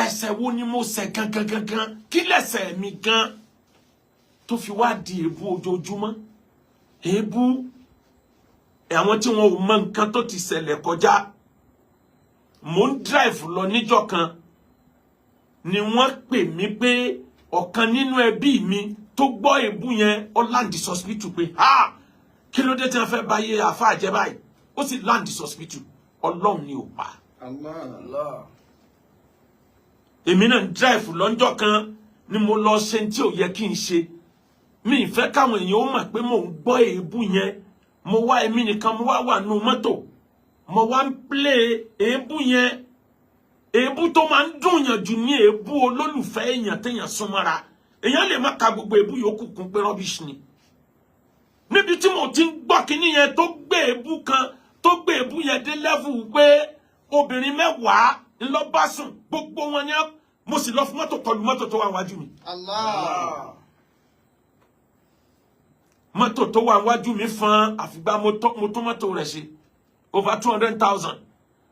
Ẹ̀ṣẹ̀ wo ni mo ṣẹ̀ gangan gangan? Kí lẹ̀ṣẹ̀ mi gan tó fi wá di èébú ojoojúmọ́, èébú àwọn tí wọn ò mọ nǹkan tó ti ṣẹlẹ̀ kọjá? Mò ń drive lọ níjọ́ kan ni wọ́n pè mí pé ọ̀kan nínú ẹbí mi tó gbọ́ èébú yẹn, ó land hospital, pé ha, kí ló dé tí wọ́n fẹ́ bá yé àfa jẹ́ báyìí? Ó sì land hospital. Ọlọ́run ni ò pa. Allah. Allah. Èmi náà ń drive lọ́jọ́ kan ni mo lọ ṣe tí ò yẹ kí n ṣe. Mi ì fẹ́ káwọn èèyàn ó mọ̀ pé mò ń gbọ́ èébú yẹn. Mo wá, èmi nìkan mo wá wà nù mọ́tò, mo wá ń play èébú yẹn. Èébú tó máa ń dùn yàn jù ní èébú olólùfẹ́ èèyàn téèyàn súnmọ́ra. Èèyàn lè má ka gbogbo èébú yòókù kún pé rubbish ni. Níbi tí mo ti ń gbọ́ kinní yẹn, tó gbé èébú kan, tó gbé èébú yẹn dé level pé obìnrin 10 ńlọ bá sùn, gbogbo wọn ni mo sì lọ fún mọ́tò kọlù mọ́tò tó wà wájú mi. Allah. Mọ́tò tó wà wájú mi fún, àfìgbà mo tún mọ́tò rẹ̀ ṣe, over 200,000.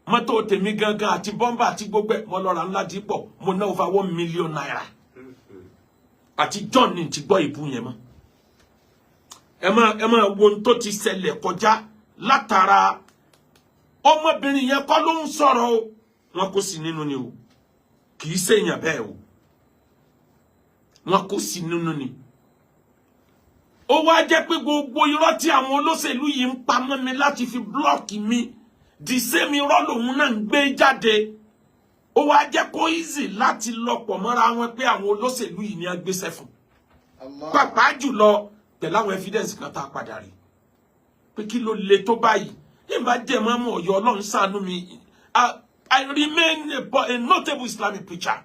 Mọ́tò tèmi gangan àti bọ́mbà àti gbogbo ẹ̀, mo lọ ra ńlá dípọ̀, mo ná over ₦1 million. Àti John ní ti gbọ́ ìbú yẹn mọ́. Ẹ máa wo ohun tó ti ṣẹlẹ̀ kọjá látara ọmọbìnrin yẹn. Kọ́ ló ń sọ̀rọ̀ o, wọn kò sí nínú ni o, kì í ṣèyàn bẹ́ẹ̀ o, wọn kò sí nínú ni. Ó wá jẹ́ pé gbogbo irọ́ tí àwọn olóṣèlú yìí ń pamọ́ mi láti fi block mi, the same irọ́ lòun náà ń gbé jáde. Ó wá jẹ́ kó easy láti lọ́pọ̀ mọ́ra wọn pé àwọn olóṣèlú yìí ni a gbéṣẹ́ fún. Allah. Pàápàá jùlọ pẹ̀lú àwọn evidence kan tá a padà rí pé kí ló le tó báyìí ní bá jẹ́ mọ́mọ́ Ọ̀yọ́. Ọlọ́run ṣàánú mi, I remain a notable Islamic preacher.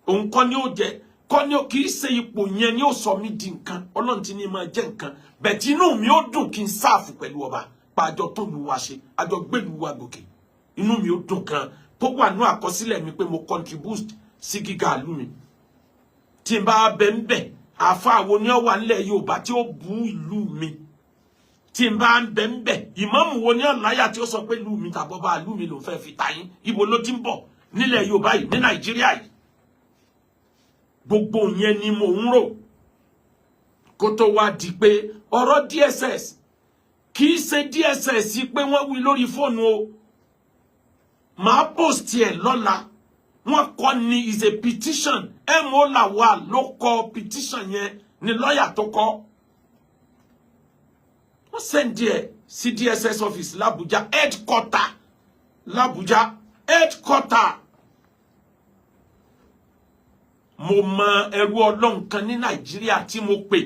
Òun kọ́ ni ó jẹ́ kọ́ ni ó kì í ṣe ipò yẹn ni ó sọ mí di nǹkan. Ọlọ́run ti ní máa jẹ́ nǹkan bẹ̀tí inú mi ó dùn kí n serve pẹ̀lú ọba pa àjọ tó lu wa ṣe, àjọ gbèlú wa gòkè. Inú mi ó dùn kan tó wà ní àkọsílẹ̀ mi pé mo contribute sí gíga ìlú mi. Tí n bá bẹ ń bẹ, àáfàá wo ni ó wà nílẹ̀ Yorùbá tí ó bú ìlú mi? Tí n bá ń bẹ ń bẹ, ìmáàmù wo ni ó láyà tí ó sọ pé ìlú mi tàbọ̀ bá ìlú mi ló fẹ́ fi ta yín? Ibo ló ti ń bọ̀ nílẹ̀ Yorùbá yìí, ní Nàìjíríà yìí? Gbogbo yẹn ni mò ń rò kó tó wá di pé ọ̀rọ̀ DSS, kì í ṣe DSS pé wọ́n wí lórí fóònù o. Màá post ẹ̀ lọ́la. Wọ́n kọ ni, is a petition. Mo Lawal ló kọ petition yẹn, ni lọ́ọ̀yà tó kọ. Wọ́n send ẹ̀ sí DSS office l'Abuja headquarter, l'Abuja headquarter. Mo mọ ẹrú Ọlọ́run kan ní Nàìjíríà tí mo pè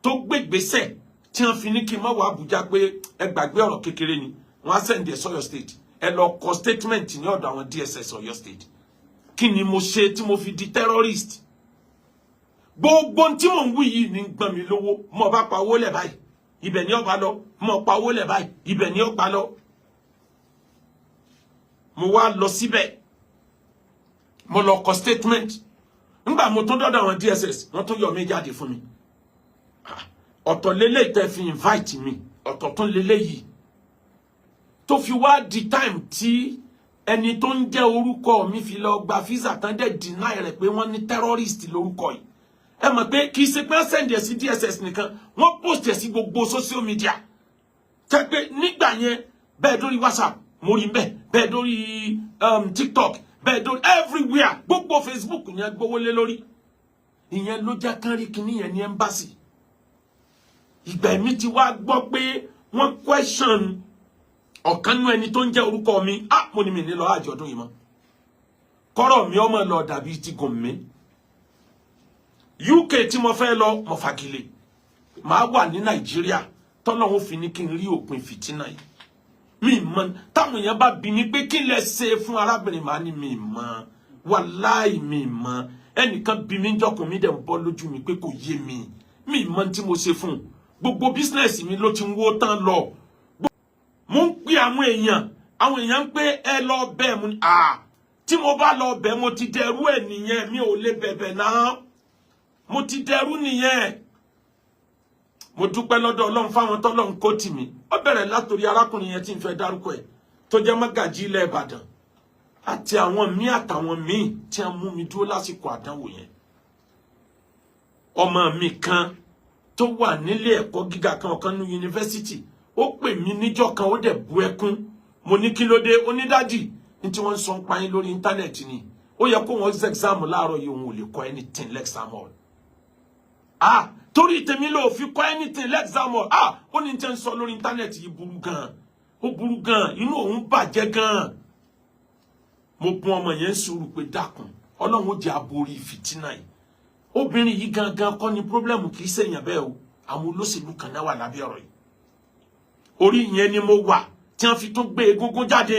tó gbégbèsè tí wọ́n fi ní kí n má wá Àbújá, pé ẹ gbàgbé, ọ̀rọ̀ kékeré ni. Wọ́n á send ẹ̀ sọ́yọ́ State, ẹ lọ kọ statement ní ọ̀dọ̀ àwọn DSS Ọ̀yọ́ State. Kí ni mo ṣe tí mo fi di terrorist? Gbogbo tí mò ń wí yìí ní gbọ́n mi lówó. Mo bá pa owó lẹ̀ báyìí, ibẹ̀ ni ó bá lọ. Mo pa owó lẹ̀ báyìí, ibẹ̀ ni ó bá lọ. Mo wá lọ síbẹ̀, mo lọ kọ statement. Nígbà mo tún dọ́dọ̀ àwọn DSS, wọ́n tún yọ mí jáde fún mi. Ọ̀tọ̀ lélẹ́yìí tẹ́ fi invite mi, ọ̀tọ̀ tún lélẹ́yìí. Tó fi wá di time tí ẹni tó ń jẹ́ orúkọ mi fi lọ gba visa tán, dẹ̀ deny rẹ̀ pé wọ́n ní terrorist lórúkọ yìí. Ẹ mọ̀ pé kì í ṣe pé wọ́n send ẹ̀ sí DSS nìkan, wọ́n post ẹ̀ sí gbogbo social media. Tẹ́ pé nígbà yẹn, bẹ́ẹ̀ dórí WhatsApp mo rí bẹ́ẹ̀, bẹ́ẹ̀ dórí TikTok, bẹ́ẹ̀ dórí everywhere, gbogbo Facebook yẹn gbówó lé lórí. Ìyẹn ló jẹ́ kán rí kinní yẹn ní embassy. Ìgbà èmi ti wá gbọ́ pé wọ́n question ọ̀kan nú ẹni tó ń jẹ́ orúkọ mi, ah, mo ní mi ní lọ àjọ̀dún yìí mọ́, kọ́rọ̀ mi ọmọ lọ dàbí ti gùn mí. UK tí mo fẹ́ lọ, mo fagilé. Màá wà ní Nàìjíríà tọ́lọ́hún fi ní kí n rí òpin fìtínà yìí. Mi mọ̀, táwọn èèyàn bá bi mí pé kí lẹ ṣe fún arábìnrin, màá ní mi mọ̀, wàláì mi mọ̀. Ẹnìkan bí mi jọkùn mi dẹ̀ ń bọ́ lójú mi pé kò yé mi. Mi mọ̀ tí mo ṣe fún un. Gbogbo business mi ló ti ń wó tán lọ. Mo ń pè àwọn èèyàn, àwọn èèyàn ń pé ẹ lọ bẹ́ẹ̀. Mo ní à tí mo bá lọ bẹ́ẹ̀, mo ti dẹrú ẹ̀ nìyẹn. Mi ò lè bẹ̀bẹ̀ náà, mo ti dẹrú nìyẹn. Mo dúpẹ́ lọ́dọ̀ Ọlọ́run fáwọn tọ́lọ́run kó tì mí. Ó bẹ̀rẹ̀ látòrí arákùnrin yẹn tí n fẹ́ dárúkọ ẹ̀, tó jẹ́ mọ́gàjí ilẹ̀ Ìbàdàn, àti àwọn míì àtàwọn míì tí a mú mi dúró lásìkò àdánwò yẹn. Ọmọ mi kan tó wà nílé ẹ̀kọ́ gíga kan, ọ̀kan ní yunifásitì, ó pè mí níjọ́ kan, ó dẹ̀ bú ẹkún. Mo ní kí ló dé? Ó ní daddy, ní tí wọ́n ń sọ ń pa yín lórí internet ni. Ó yẹ kó wọ́n ṣe exam láàárọ̀ yìí, òun ò lè kọ anything l'exam hall. Ah, torí tèmi ló fi kọ anything l'exam hall? Ah, ó ní tẹ́ ń sọ lórí internet yìí burú gan, ó burú gan, inú òun bàjẹ́ gan. Mo bùn ọmọ yẹn sùúrù pé dákun, Ọlọ́run ó jẹ́ aborí fìtínà yìí. Obìnrin yìí gangan kọ́ ni problem, kì í ṣèyàn bẹ́ẹ̀ o. Àwọn olóṣèlú kan náà wà lábẹ́ ọ̀rọ̀ yìí. Orí ìyẹn ni mo wà tí wọ́n fi tún gbé egúngún jáde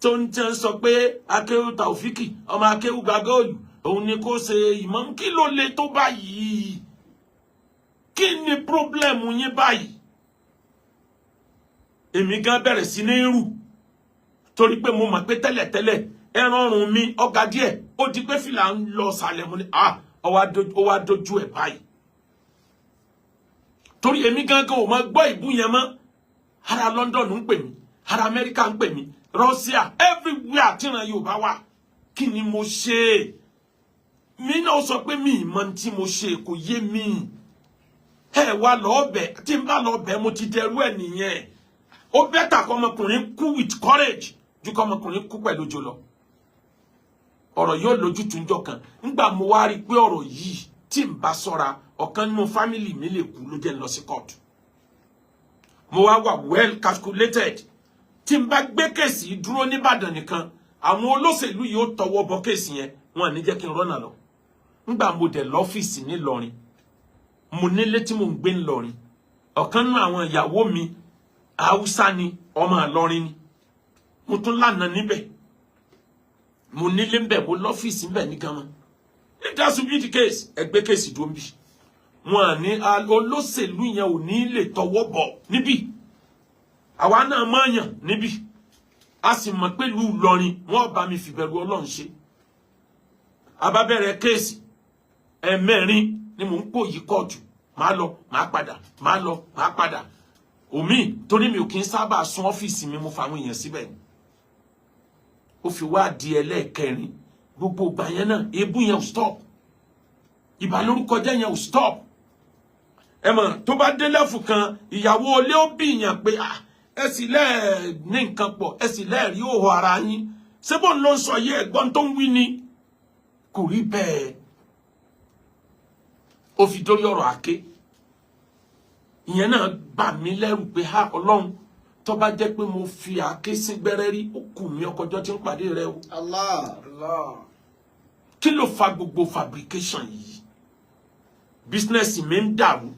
tó ń tẹ́ ń sọ pé akéwù Taofiki ọmọ akéwù gba góòlù. Òun ni kó ṣe ìmáàmù. Kí ló le tó báyìí? Kí ni problem yín báyìí? Èmi gan bẹ̀rẹ̀ sí ní rù, torí pé mo mọ̀ pé tẹ́lẹ̀tẹ́lẹ̀ ẹran ọrùn mi ọ̀gá díẹ̀. Ó di pé fìlà ń lọ sàlẹ̀. Mo ní, ah, ó wá dojú ẹ̀ báyìí, torí èmi gangan ò máa gbọ́ ìbú yẹn mọ́. Ara London ń pè mí, ara Amẹ́ríkà ń pè mí, Russia, everywhere tíran Yorùbá wà. Kí ni mo ṣe? Mi náà sọ pé mi ìmọ̀ tí mo ṣe kò yé mi. Ẹ wá lọ́ọ́ bẹ̀. Tí n bá lọ́ọ́ bẹ̀, mo ti dẹrú ẹ̀ nìyẹn. Ó better kọ́mọkùnrin kú with courage ju kọ́mọkùnrin kú pẹ̀lú ojo lọ. Ọ̀rọ̀ yóò lójútùú ńjọ́ kan. Ńgbà mo wá rí i pé ọ̀rọ̀ yìí, tí n bá sọ́ra, ọ̀kan nínú family mi lè kú, ló jẹ́ n lọ sí kóòtù. Mo wá wà well calculated. Tí n bá gbé case dúró nìbàdàn nìkan, àwọn olóṣèlú yìí ó tọwọ́ bọ case yẹn, wọn à ní jẹ́ kí n rọ́nà lọ. Ńgbà mo dẹ̀ lọ́fíìsì nílọrin, mo nílé tí mo ń gbé ńlọrin. Ọ̀kan nínú àwọn ìyàwó mi, Haúsá ni, ọmọ Ìlọrin ni. Mo tún lànà níbẹ̀, mo nílé ńbẹ̀, mo lọ́fíìsì ńbẹ̀ ní gan-an. If that should be the case, ẹ gbé case dúró ń bì. Wọn à ní olóṣèlú yẹn ò ní lè tọwọ́ bọ̀ níbí. Àwa náà mọ̀ọ́yàn níbí, a sì mọ̀ pé ìlú Ìlọrin, wọn bá mi fìbẹ̀rù Ọlọ́run ṣe. Abábẹ̀rẹ̀ case, ẹ̀mẹ́rin ni mò ń pò yí kóòtù. Máa lọ, máa padà, máa lọ, máa padà. Omi torí mi ò kí ń sábà sún ọ́fíìsì mi, mo fa àwọn èèyàn síbẹ̀ ni. Ó fi wá di ẹlẹ́ẹ̀kẹrin. Gbogbo ìgbà yẹn náà, èébú yẹn ò stop, ìbálórúkọjẹ́ yẹn ò stop. Ẹ mọ̀, tó bá dé level kan, ìyàwó ilé ó bí yàn pé, ah, ẹ sì lẹ́ẹ̀ ní nǹkan pọ̀, ẹ sì lẹ́ẹ̀rí òhò ara yín. Ṣé bóun ló ń sọ yé? Ẹ̀gbọ́n tó ń wí ni kò rí bẹ́ẹ̀. Ó fi dórí ọ̀rọ̀ àké. Ìyẹn náà bà mí lẹ́rù pé, ha, Ọlọ́run, tó bá jẹ́ pé mo fi àáké sí gbẹ́rẹ́ rí, ó kù mí ọkọjọ́ tí ń pàdé rẹ o. Allah. Allah. Kí ló fa gbogbo fabrication yìí? Business mi ń dàrú,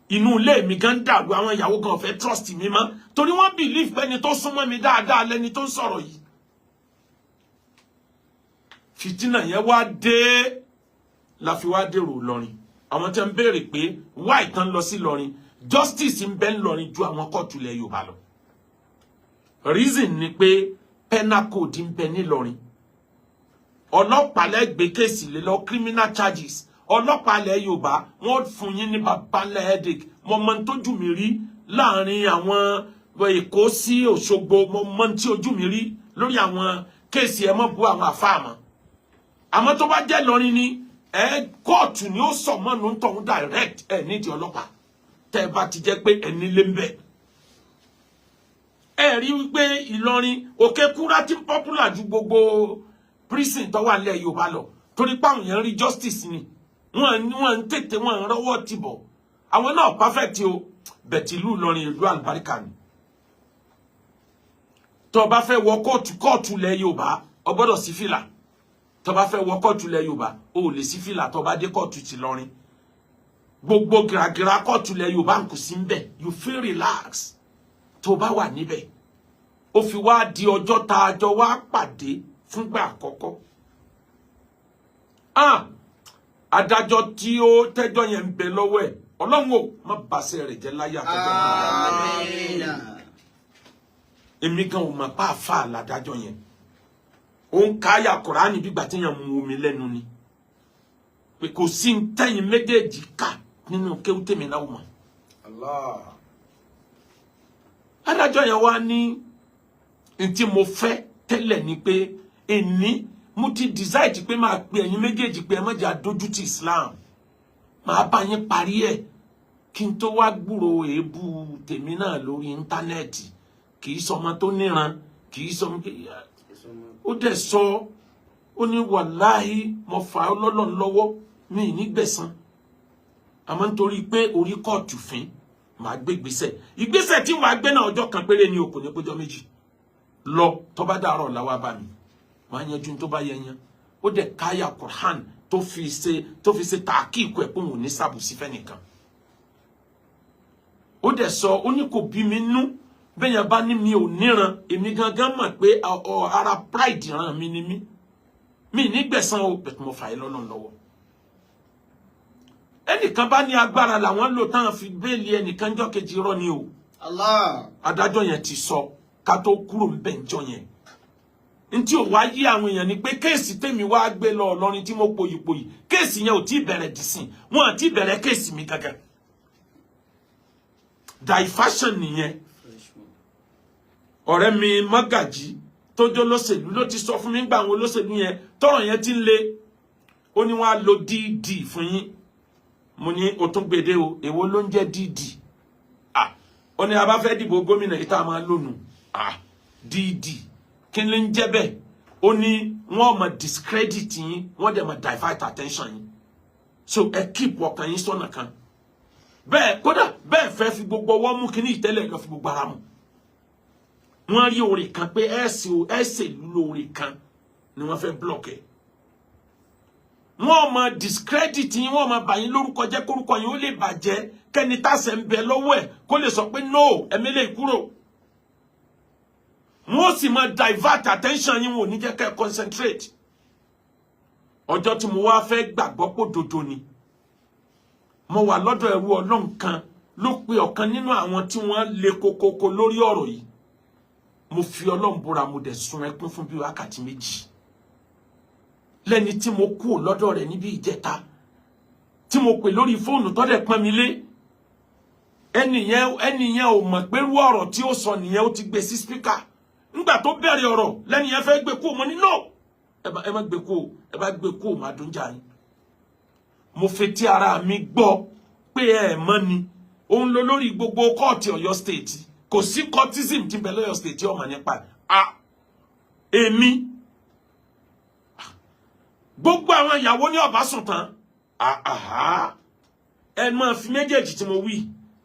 inú ilé mi gan ń dàrú. Àwọn ìyàwó gan fẹ́ trust mi mọ́, torí wọ́n believe pé ẹni tó súnmọ́ mi dáadáa lẹni tó ń sọ̀rọ̀ yìí. Fìtínà yẹn wá dé, la fi wá dèrò Ìlọrin. Àwọn tí wọ́n ń béèrè pé why tán lọ sí Ìlọrin, justice ń bẹ ńlọrin ju àwọn kóòtù ilẹ̀ Yorùbá lọ. Reason ni pé penal code ń bẹ nílọrin. Ọlọ́pàá lẹ́gbẹ̀ẹ́ case lé lọ, criminal charges, ọlọ́pàá ilẹ̀ Yorùbá, wọ́n fún yín ní baba ńlá headache. Mo mọ tójú mi rí láàrin àwọn Èkó sí Òṣogbo. Mo mọ tí ojú mi rí lórí àwọn case. Ẹ mọ̀ bú àwọn àfáà mọ́. Àmọ́ tó bá jẹ́ lọrin ni, ẹ kóòtù ni ó sọ mọ́nu tọ̀hún direct. Ẹ nídìí ọlọ́pàá tẹ́ ẹ bá ti jẹ́ pé ẹ nílé ń bẹ̀. Ẹ rí wípé Ìlọrin, Òkè Kúrá ti ń popular ju gbogbo prison tó wà nílẹ̀ Yorùbá lọ, torí páwọn yẹn rí justice ni. Wọ́n ń tètè, wọ́n ń rọ́wọ́ tìbọ̀. Àwọn náà perfect o, bẹ̀tì ìlú Ìlọrin, ìlú àlùbáríkà ni. Tó bá fẹ́ wọ kóòtù, kóòtù ilẹ̀ Yorùbá, o gbọ́dọ̀ sí fìlà. Tó bá fẹ́ wọ kóòtù ilẹ̀ Yorùbá, o ò lè sí fìlà. Tó bá dé kóòtù ti Ìlọrin, gbogbo gìràgìrà kóòtù ilẹ̀ Yorùbá ń kù sí ń bẹ̀. You feel relax tó bá wà níbẹ̀. Ó fi wá di ọjọ́ tá a jọ wá pàdé fúngbà àkọ́kọ́. Ah, adájọ́ tí ó tẹ́jọ́ yẹn ń bẹ lọ́wọ́ ẹ̀, Ọlọ́run ò má bàṣẹ rẹ̀ jẹ́ láyé àtọ́jọ́ náà. Amina. Èmi gan ò mọ̀ pa àfa ládájọ́ yẹn. Ó ń káyà Kùránì bí gbà tí yẹn mú omi lẹ́nu ni, pé kò sí ń tẹ́yìn méjèèjì ká nínú kéwú tèmi náà mọ̀. Allah. Adájọ́ yẹn wá ní, ntí mo fẹ́ tẹ́lẹ̀ ni pé èní mo ti decide pé máa pe ẹ̀yin méjèèjì pé ẹ má jẹ́ adójútì Islam, màá bá yín parí ẹ̀ kí n tó wá gbúrò èébú tèmi náà lórí íńtánẹ́ẹ̀tì. Kì í sọmọ tó níran, kì í sọmọ. Ó dẹ̀ sọ, ó ní, wàláhí, mo fà á lọ́lọ́run lọ́wọ́, mi ì ní gbẹ̀san, àmọ́ nítorí pé orí kóòtù fín, màá gbé ìgbésẹ̀. Ìgbésẹ̀ tí màá gbé náà, ọjọ́ kan péré ni o, kò ní péjọ méjì lọ. Tó bá dàárọ̀ làwa bá mi, màá yanjú tó bá yẹ yan. Ó dẹ̀ káyà Quran tó fi ṣe tàkìkù ẹ̀ pé òun ò ní sàbùsí fẹ́nìkan. Ó dẹ̀ sọ, ó ní kò bí mi nú bẹ́yẹn bá ní mi ò níran. Èmi gangan mọ̀ pé ara pride ràn mí ni mí. Mi ní gbẹ̀san o, bẹ̀tẹ̀ mo fà yín lọ́nà lọ́wọ́. Ẹnìkan bá ní agbára làwọn lò tán fi bail ẹnìkan jọ́ kejì, irọ́ ni o. Allah. Adájọ́ yẹn ti sọ ká tó kúrò ńbẹ̀ ńjọ́ yẹn. Ntí ò wá yí àwọn èèyàn ni pé case tèmi wá gbé lọ Ìlọrin tí mo pòyìpòyì, case yẹn ò tí ì bẹ̀rẹ̀ dìsìn, wọn àti bẹ̀rẹ̀ case mi gangan. Diversion nìyẹn. Ọ̀rẹ́ mi Mọ́gàjí tó jó lóṣèlú ló ti sọ fún mi gbà àwọn olóṣèlú yẹn tọ́rọ̀ yẹn ti ń le, ó ní wọ́n á lo DD fún yín. Mo ní o tún gbèdé o, èwo ló ń jẹ́ DD? Ah, ó ní a bá fẹ́ dìbò gómìnà yìí tá a máa lónìí. Ah, DD, kí ló ń jẹ́ bẹ́ẹ̀? Ó ní wọ́n máa discredit yín, wọ́n dẹ̀ máa divert attention yín, so ẹ keep ọkàn yín sọ́nà kan bẹ́ẹ̀. Kódà bẹ́ẹ̀ fẹ́ fi gbogbo ọwọ́ mú kíní ìtẹ́lẹ̀ lọ fi gbogbo ara mú. Wọ́n rí oore kan pé ẹ ṣe o, ẹ ṣèlú lóore kan ni wọ́n fẹ́ block ẹ̀. Wọ́n máa discredit yín, wọ́n máa bà yín lórúkọ jẹ́, kórúkọ yín ó lè bàjẹ́, kẹ́ni tàṣẹ ń bẹ lọ́wọ́ ẹ̀ kó lè sọ pé no, ẹ̀mí lè kúrò. Wọ́n sì máa divert attention yín, wọn ò ní jẹ́ kẹ́ ẹ concentrate. Ọjọ́ tí mo wá fẹ́ gbàgbọ́ pò dodo ni, mo wà lọ́dọ̀ ẹrú Ọlọ́run kan ló pe ọ̀kan nínú àwọn tí wọ́n le kokoko lórí ọ̀rọ̀ yìí. Mo fi Ọlọ́run búra, mo dẹ̀ sun ẹkún fún bí wákàtí 2 lẹ́ni tí mo kú lọ́dọ̀ rẹ̀ níbi ìjẹta tí mo pè lórí fóònù tó dẹ̀ pọ́n mi lé. Ẹnìyẹn ò mọ̀ pé irú ọ̀rọ̀ tí ó sọ nìyẹn, ó ti gbé sí speaker. Nígbà tó bẹ̀rẹ̀ ọ̀rọ̀, lẹ́nìyẹn fẹ́ gbé kú. Mo ní no, ẹ má gbé kú o, ẹ bá gbé kú o, má dún jà yín. Mo fetí ara mi gbọ́ pé ẹ mọ̀ ni òun lọ lórí gbogbo kóòtù Ọ̀yọ́ State. Kò sí cultism tí ń bẹ lọ́yọ̀ State ọmọ nípa a èmi. Gbogbo àwọn ìyàwó ní ọba sùn tán. Àhá, ẹ máa fi méjèèjì tí mo wí,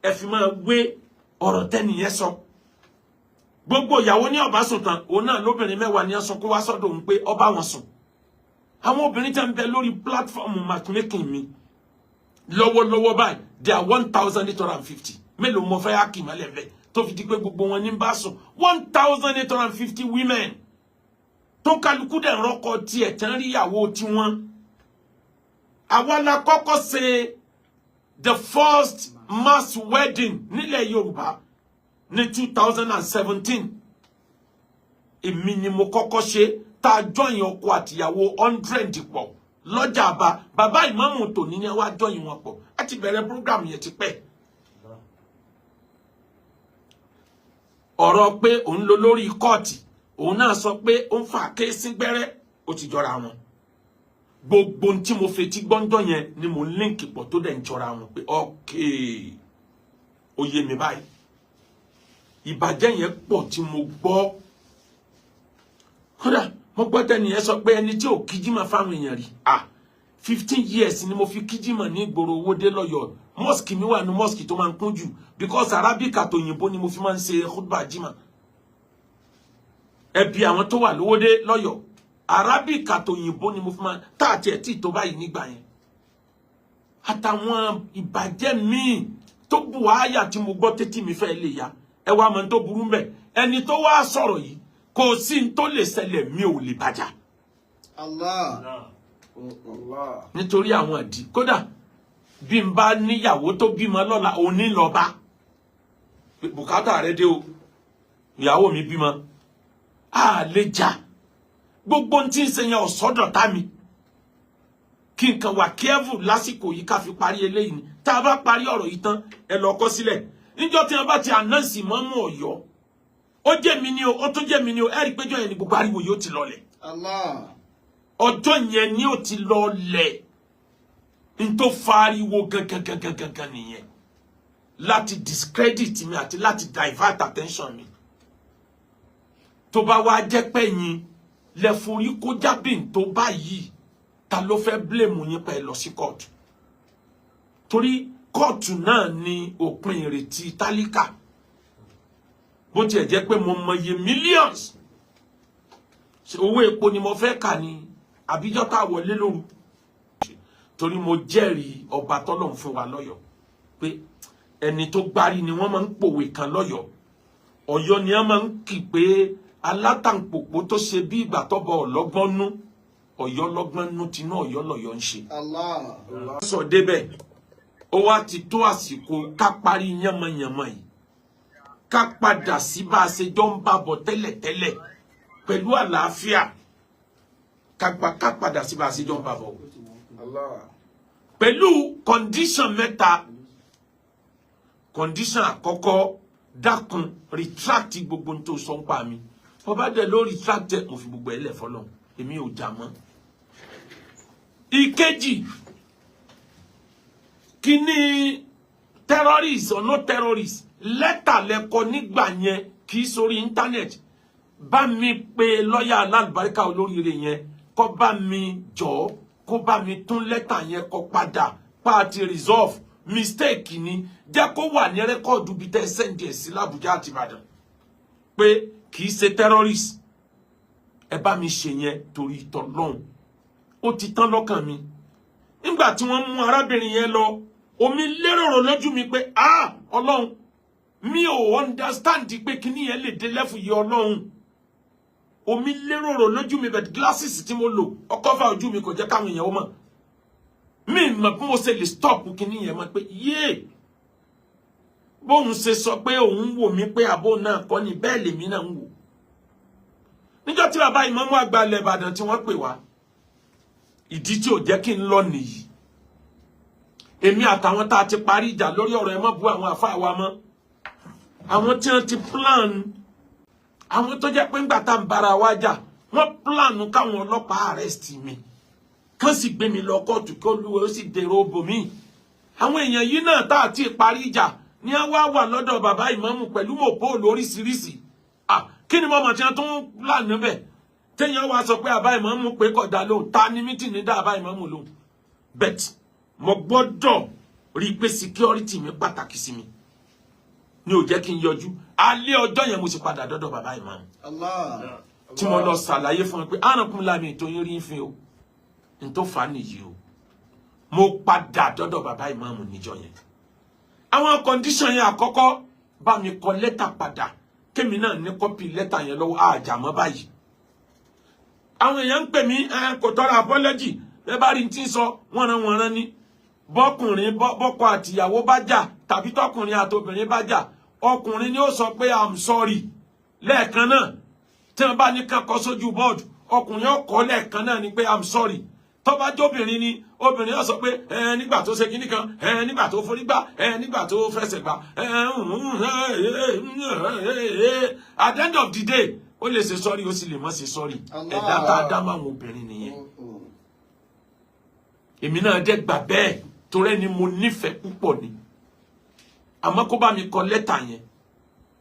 ẹ fi máa wé ọ̀rọ̀ tẹ́nìyẹn sọ. Gbogbo ìyàwó ní ọba sùn tán, òun náà lóbìnrin 10 ní ọsùn kó wá sọ́dọ̀ òun pé ọba wọn sùn. Àwọn obìnrin tẹ́ ń bẹ lórí platform matchmaking mi lọ́wọ́lọ́wọ́ báyìí, they are 1,850. Mélòó mo fẹ́ hákì mọ́lẹ̀ bẹ́ẹ̀ tó fi di pé gbogbo wọn ní bá sùn? 1,850 women tó kálukú dẹ̀ rọ́kọ tiẹ̀ tán rí ìyàwó tiwọn. Àwa la kọ́kọ́ ṣe the first mass wedding nílẹ̀ Yorùbá ní 2017. Èmi ni mo kọ́kọ́ ṣe tá a join ọkọ àtìyàwó 100 pọ̀ lọ́jà àbá. Bàbá ìmáàmù tòní ni wàá join wọn pọ̀. A ti bẹ̀rẹ̀ program yẹn ti pẹ́. Ọ̀rọ̀ pé òun lọ lórí kóòtù, òun náà sọ pé ó ń fà kéésì gbẹ́rẹ́, ó ti jọra wọn. Gbogbo ohun tí mo fetí gbọ́njọ́ yẹn ni mo ń link pọ̀ tó dẹ̀ ń jọra wọn pé okay, ó yé mi báyìí. Ìbàjẹ́ yẹn pọ̀ tí mo gbọ́. Kódà mo gbọ́ tẹ́ni yẹn sọ pé ẹni tí ò kíjímọ̀ fáwọn èèyàn rí, ah, 15 years ni mo fi kíjímọ̀ ní ìgboro Owódé lọ́yọ̀ọ́. Mosque mi wà ní mosque tó máa ń kún jù because Arabic àtòyìnbó ni mo fi máa ń ṣe khutbah jímọ̀. Ẹbí àwọn tó wà lówódé lọ́yọ̀ọ́, Arabic àtòyìnbó ni mo fi máa tá àti ẹ̀ tí tó báyìí nígbà yẹn. Àtàwọn ìbàjẹ́ míì tó bù áyà tí mo gbọ́ tètè mi fẹ́ lè ya. Ẹ wá mọ̀ tó burú mbẹ̀, ẹni tó wá sọ̀rọ̀ yìí, kò sí ní tó lè ṣẹlẹ̀, mi ò lè bàjá. Allah. Allah. Nítorí àwọn ìdí, kódà bí n bá níyàwó tó bímọ lọ́la, òní lọ bá bùkátà rẹ dé o, ìyàwó mi bímọ, a lè jà. Gbogbo ohun tí ń ṣe yẹn ọ̀sọ́dọ̀ tá mi kí n kàn wà careful lásìkò yìí ká fi parí eléyìí ni. Tá a bá parí ọ̀rọ̀ yìí tán, ẹ lọ kọ sílẹ̀. Níjọ́ tí wọ́n bá ti announce mọ́mú Ọ̀yọ́, ó jẹ́ mi ni o, ó tún jẹ́ mi ni o, ẹ rí i péjọ yẹn ni gbogbo ariwo yóò ti lọlẹ̀. Allah. Ọjọ́ yẹn ni ó ti lọlẹ̀. N tó fariwo gangan gangan gangan nìyẹn, láti discredit mi àti láti divert attention mi. Tó bá wá jẹ́ pé yín lẹ forí kó jábìn tó báyìí, ta ló fẹ́ blame yín pẹ́ lọ sí kóòtù? Torí kóòtù náà ni òpin ìrètí tálíkà. Bó tiẹ̀ jẹ́ pé mo mọye millions. Ṣé owó epo ni mo fẹ́ kà ní àbíjọ́ tá a wọlé lóru? Torí mo jẹ́rìí ọba tọ́lọ́run fún wa lọ́yọ̀ọ́ pé ẹni tó gbárí ni. Wọ́n máa ń pòwe kan lọ́yọ̀ọ́. Ọ̀yọ́ ni wọ́n máa ń kì pé alátàǹpòpò tó ṣe bí ìgbà tọ́bọ̀ ọlọ́gbọ́n nú. Ọ̀yọ́ lọ́gbọ́n nú tinú Ọ̀yọ́ lọ́yọ́ ń ṣe. Allah. Sọ débẹ̀, ó wá ti tó àsìkò ká parí yánmọ́yánmọ́ yìí, ká padà sí bá a ṣe jọ ń bá bọ̀ tẹ́lẹ̀tẹ́lẹ̀ pẹ̀lú àlàáfíà, ká padà sí bá a ṣe jọ ń bá bọ̀ Allah. pẹ̀lú condition mẹ́ta. Condition àkọ́kọ́, dákun, retract gbogbo ohun tó sọ ń pa mi. Ọba dẹ̀ ló retract ẹ̀, mo fi gbogbo ẹ̀ lẹ̀ fọlọ́run, èmi ò jà mọ́. Ìkejì, kíní terrorist or no terrorist, lẹ́tà lẹ́kọ nígbà yẹn, kì í sórí internet. Bá mi pe lọ́ọ̀yà alálùbáríkà olóríire yẹn, kó bá mi jọ, kó bá mi tún lẹ́tà yẹn kọ padà pa ti resolve mistake ni. Jẹ́ kó wà ní record bíi tẹ́ send ẹ̀ sí l'Àbújá àti Ìbàdàn pé kì í ṣe terrorist. Ẹ bá mi ṣe yẹn torí ìtọ́lọ́hún. Ó ti tán lọ́kàn mi. Nígbà tí wọ́n mú arábìnrin yẹn lọ, omi lérò lójú mi pé, ah, Ọlọ́run, mi ò understand pé kíní yẹn lè dé level yìí. Ọlọ́run, omi lérò lójú mi, but glasses tí mo lò ọkọ̀ fà ojú mi, kò jẹ́ káwọn èèyàn ó mọ̀. Mi mọ̀ bí mo ṣe lè stop kíní yẹn mọ́ pé yéè, bóun ṣe sọ pé òun wò mí pé àbó náà kọ́ ni, bẹ́ẹ̀ lèmi náà ń wò. Níjọ́ tí bàbá ìmáàmù àgbà ilẹ̀ Ìbàdàn tí wọ́n pè wá, ìdí tí ò jẹ́ kí n lọ nìyí. Èmi àtàwọn tá a ti parí ìjà lórí ọ̀rọ̀ ẹ má bú àwọn àfáà wa mọ́, àwọn tí wọ́n ti plan, àwọn tó jẹ́ pé ńgbà tá ń bára wa jà, wọ́n plan káwọn ọlọ́pàá arrest mi, kán sì gbé mi lọ kóòtù, kí olúwo ó sì dèrò bòmí. Àwọn èèyàn yìí náà tá a ti parí ìjà ní wọ́n wá wà lọ́dọ̀ bàbá ìmáàmù pẹ̀lú mọ̀póòlù oríṣiríṣi. Ah, kí ni mo mọ̀ tí wọ́n tún plan níbẹ̀ téèyàn wá sọ pé àbá ìmáàmù pé kódà lóhùn ta ni meeting ní dá àbá ìmáàmù lóhùn? But mo gbọ́dọ̀ rí i pé security mi pàtàkì sí mi, ní ò jẹ́ kí n yọjú. Alẹ́ ọjọ́ yẹn, mo sì padà dọ́dọ̀ bàbá ìmáàmù Allah. tí mo lọ ṣàlàyé fún un pé àrùnkún lámì tó yín rí ń fi o, n tó fà á nìyí o. Mo padà dọ́dọ̀ bàbá ìmáàmù níjọ́ yẹn. Àwọn condition yẹn, àkọ́kọ́, bá mi kọ lẹ́tà padà, kémi náà ní copy lẹ́tà yẹn lọ́wọ́. Àjàmọ́ báyìí, àwọn èèyàn ń pè mí, kò tọrọ apology. Ẹ bá rí n tí ń sọ wọ́nranwọ̀nran ni. Bọ́kùnrin bọ́kọ àtìyàwó bá jà tàbí tọkùnrin àtobìnrin bá jà, ọkùnrin ni ó sọ pé "I'm sorry" lẹ́ẹ̀kan náà. Tí wọ́n bá ní kàn kọ sójú bọ́ọ̀dù, ọkùnrin ọkọ lẹ́ẹ̀kan náà ni pé "I'm sorry". Tó bá jóbìnrin ni, obìnrin yóò sọ pé ẹ nígbà tó ṣe kinní kan, ẹ nígbà tó forí gbá, ẹ nígbà tó fẹsẹ̀ gbá, ẹ. At the end of the day, ó lè ṣe sorry, ó sì lè má ṣe sorry. Ẹ̀dá tá a dá máwọn obìnrin nìyẹn. Èmi náà dẹ̀ gbà bẹ́ẹ̀ torí ẹni mo nífẹ̀ẹ́ púpọ̀ ni. Àmọ́ kó bá mi kọ lẹ́tà yẹn.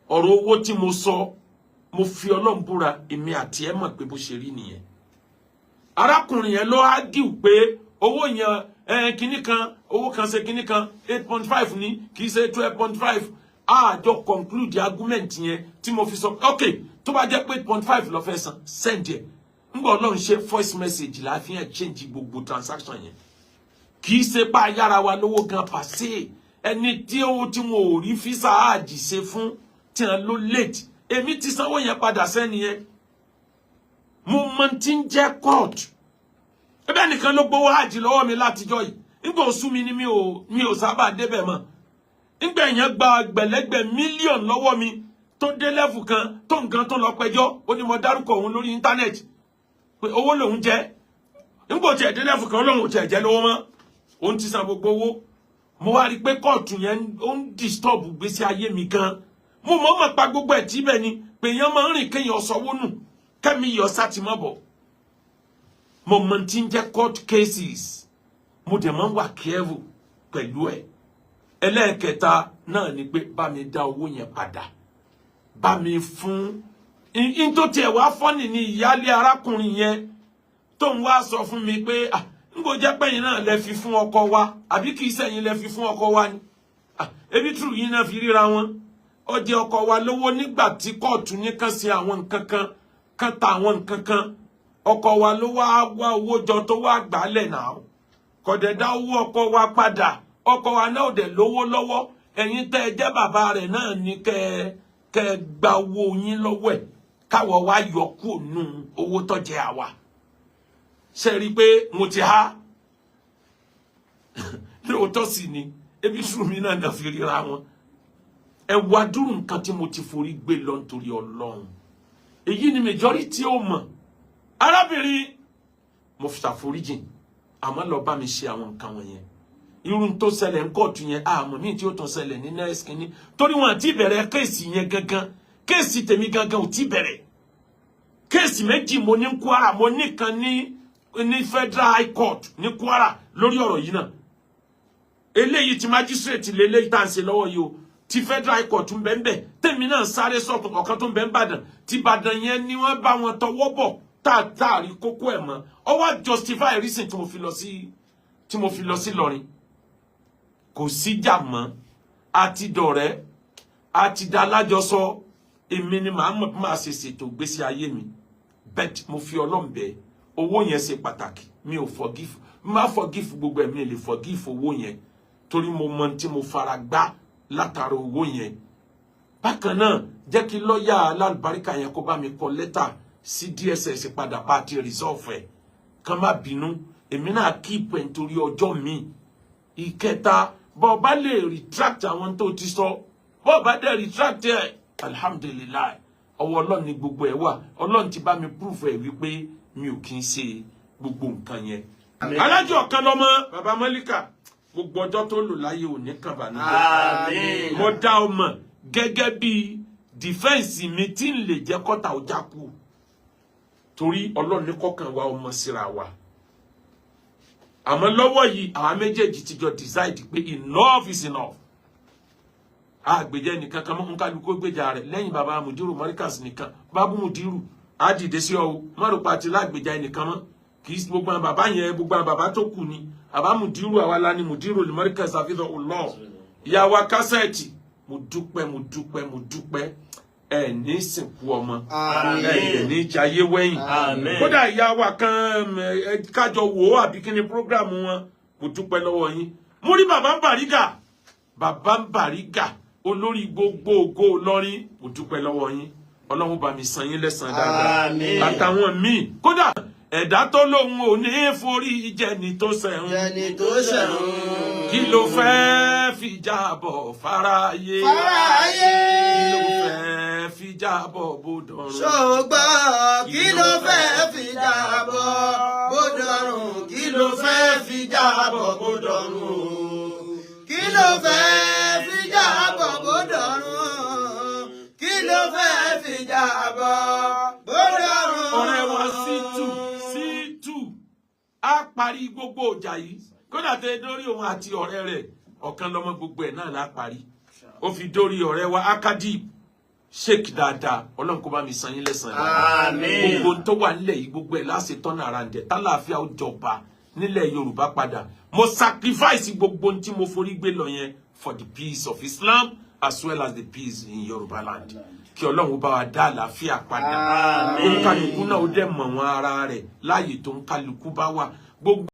Ọ̀rọ̀ owó tí mo sọ, mo fi Ọlọ́run búra, èmi àti ẹ̀ mọ̀ pé bó ṣe rí nìyẹn. Arákùnrin yẹn ló argue pé owó yẹn, kinní kan, owó kan ṣe kinní kan, 8.5 ní, kì í ṣe 12.5. Àjọ conclude argument yẹn tí mo fi sọ, ok, tó bá jẹ́ pé 8.5 ló fẹ́ san, send ẹ̀. Ńgbà Ọlọ́run ṣe, voice message la fi hàn change gbogbo transaction yẹn. Kì í ṣe pa yára wa lówó gan pàṣẹ. Ẹni tí owó tí wọn ò rí visa àjì ṣe fún tí wọn ló late, èmi ti sanwó yẹn padà sẹ́ni yẹn. Mo mọ tí ń jẹ́ court. Ebe nìkan ló gbowó àjì lọ́wọ́ mi látijọ́ yìí. Nígbà oṣù mi ni mi ò sábà débẹ̀ mọ́. Nígbà èèyàn gba gbẹ̀lẹ́gbẹ̀ mílíọ̀nù lọ́wọ́ mi, tó dé level kan tó nǹkan tó lọ pẹjọ́, ó ní mo dárúkọ òun lórí internet pé owó lòun jẹ́. Nígbà tí ẹ̀ dé level kan, lòun ò tiẹ̀ jẹ́ lówó mọ́, òun ti san gbogbo owó. Mo wá rí i pé kóòtù yẹn ó ń disturb gbèsè ayé mi gan. Mo mọ̀ mọ̀ pa gbogbo ẹ̀ tí bẹ́ẹ̀ ni pé èèyàn máa ń rìn kéèyàn sọwọ́ nù kẹ́mi yọ sátìmọ́ bọ̀. Mo mọ̀ tí ń jẹ́ court cases, mo dẹ̀ máa ń wà careful pẹ̀lú ẹ̀. Ẹlẹ́ẹ̀kẹta náà ni pé bá mi dá owó yẹn padà, bá mi fún in tó tiẹ̀ wá fọ́nì ni ìyáálé arákùnrin yẹn tó ń wá sọ fún mi pé, ah, n kò jẹ́ pẹ́yìn náà lẹ fi fún ọkọ wa, àbí kì í sẹ́yìn lẹ fi fún ọkọ wa ni? Ah, ebi tù yín náà fi ríra wọn. Ó jẹ́ ọkọ wa lówó nígbà tí kóòtù ní kàn ṣe àwọn nǹkan kan, kàn ta àwọn nǹkan kan. Ọkọ wa ló wá wá owó jọ tó wá gbálẹ̀ náà, kò dẹ̀ dá owó ọkọ wa padà. Ọkọ wa náà ò dẹ̀ lówó lọ́wọ́. Ẹ̀yin tẹ́ ẹ jẹ́ bàbá rẹ̀ náà ní kẹ́ ẹ gba owó yín lọ́wọ́ ẹ̀, káwọ̀ wá yọ kúrò nù owó tó jẹ́ àwa. Ṣe rí i pé mo ti há? Lóòótọ́ sì ni, ebi sùn mí náà náà fi ríra wọn. Ẹ wá dúró, nǹkan tí mo ti forí gbé lọ nítorí Ọlọ́run, èyí ni majority ó mọ̀. Arábìnrin, mo fi ṣàforíjìn, àmọ́ lọ bá mi ṣe àwọn nǹkan wọ̀nyẹn. Irun tó ṣẹlẹ̀ ń kóòtù yẹn, àmọ́ míì tí ó tún ṣẹlẹ̀ ní next kínní, torí wọn àti ìbẹ̀rẹ̀ case yẹn gangan. Case tèmi gangan ò tí bẹ̀rẹ̀. Case méjì mo ní Kwara, mo ní kan ní Federal High Court ní Kwara lórí ọ̀rọ̀ yìí náà. Eléyìí ti magistrate lélẹ́yìí tá à ń ṣe lọ́wọ́ yìí o. Ti Federal High Court ń bẹ ń bẹ, tèmi náà sáré sọ̀tún. Ọ̀kan tó ń bẹ ń bàdàn, ti Ìbàdàn yẹn ni wọ́n bá wọn tọwọ́ bọ̀ tá a rí kókó ẹ̀ mọ́. Ọ wá justify reason tí mo fi lọ sí Ìlọrin. Kò síjà mọ́, àti dọ̀rẹ́, àti dalájọsọ. Èmi ni màá mọ̀ bí màá ṣe ṣètò ìgbésí ayé mi. But mo fi Ọlọ́run bẹ̀, owó yẹn ṣe pàtàkì. Mi ò forgive, má forgive gbogbo ẹ̀, mi lè forgive owó yẹn, torí mo mọ tí mo fara gbá látara owó yẹn. Bákan náà, jẹ́ kí lọ́ọ̀yà alálùbáríkà yẹn kó bá mi kọ lẹ́tà sí DSS padà bá ti resolve ẹ̀, kán má bínú. Èmi náà keep ẹ̀ nítorí ọjọ́ mi. Ìkẹta, bọ́ ọ bá lè retract àwọn tó ti sọ, bọ́ ọ bá dẹ̀ retract ẹ̀, alhamdulillahi, ọwọ́ Ọlọ́run ni gbogbo ẹ̀ wà. Ọlọ́run ti bá mi proof ẹ̀ wípé mi ò kí ń ṣe gbogbo nǹkan yẹn. Alájọ ọ̀kan lọ́mọ bàbá Mọ́líkà, gbogbo ọjọ́ tó lò láyé ò ní kàn bànújẹ́. Àmín. Mo dá ọ mọ̀ gẹ́gẹ́ bí defence mi tí ń lè jẹ́ kọ́ta ọjà kú, torí Ọlọ́run ní kọ́kàn wa ọmọ síra wa. Àmọ́ lọ́wọ́ yìí, àwa méjèèjì ti jọ decide pé enough is enough. Àgbèjẹ nìkan kan mọ́, nkálukú gbèjà rẹ̀ lẹ́yìn bàbá Mudiru Morikas nìkan. Bábú Mudiru á dìde sí ọ o, márùn pa àti lágbèjà ẹnìkan mọ́. Kì í gbogbo àwọn bàbá yẹn, gbogbo àwọn bàbá tó kù ni bàbá Mudiru. Àwa la ni Mudiru Morikas àfihàn ọlọ́. Ìyá wa kásẹ̀tì, mo dúpẹ́, mo dúpẹ́, mo dúpẹ́. Ẹ ní sìnkú ọmọ. Àmín. Ẹ ní jayé wẹ́yìn. Àmín. Kódà ìyá wa kan, ẹ kájọ wò ó àbí kí ni program wọn. Mo dúpẹ́ lọ́wọ́ yín. Mo rí bàbá ń Bàrígà, bàbá ń Bàrígà, olórí gbogbo ògo Ìlọrin. Mo dúpẹ́ lọ́wọ́ yín. Ọlọ́run bá mi san yín lẹ́san dáadáa. Àmín. Àtàwọn míì. Kódà ẹ̀dá tó lóun ò ní forí jẹni tó sẹ̀hún, Jẹni tó ṣẹ̀hún. kí ló fẹ́ fi jábọ̀ fáráyé? Fáráyé. Kí ló fẹ́ fi jábọ̀ bó dọ̀run? Ṣògbọ́n kí ló fẹ́ fi jábọ̀ bó dọ̀run? Kí ló fẹ́ fi jábọ̀ bó dọ̀run? Kí ló fẹ́ fi jábọ̀ bó dọ̀run? Kí ló fẹ́ fi jábọ̀ bó dọ̀run? Ọ̀rẹ́ wa C2 C2 á parí gbogbo ọjà yìí. Kódà tẹ dórí òun àti ọ̀rẹ́ rẹ̀ ọ̀kan lọ́mọ, gbogbo ẹ̀ náà lá parí. Ó fi dórí ọ̀rẹ́ wa Akadib Sheik dáadáa. Ọlọ́run kó bá mi san yín lẹ́san dáadáa. Àmín. Gbogbo tó wà nílẹ̀ yìí, gbogbo ẹ̀ láṣẹ tọ́nà ara ǹjẹ́ tálàáfíà ó jọba nílẹ̀ Yorùbá padà. Mo sacrifice gbogbo ohun tí mo forí gbé lọ yẹn for the peace of Islam as well as the peace in Yorùbá land. Kí Ọlọ́run bá wa dá àlàáfíà padà. Àmín. Oníkálukú náà ó dẹ̀ mọ̀ wọn ara rẹ̀ láàyè tó ń kálukú bá wà gbogbo.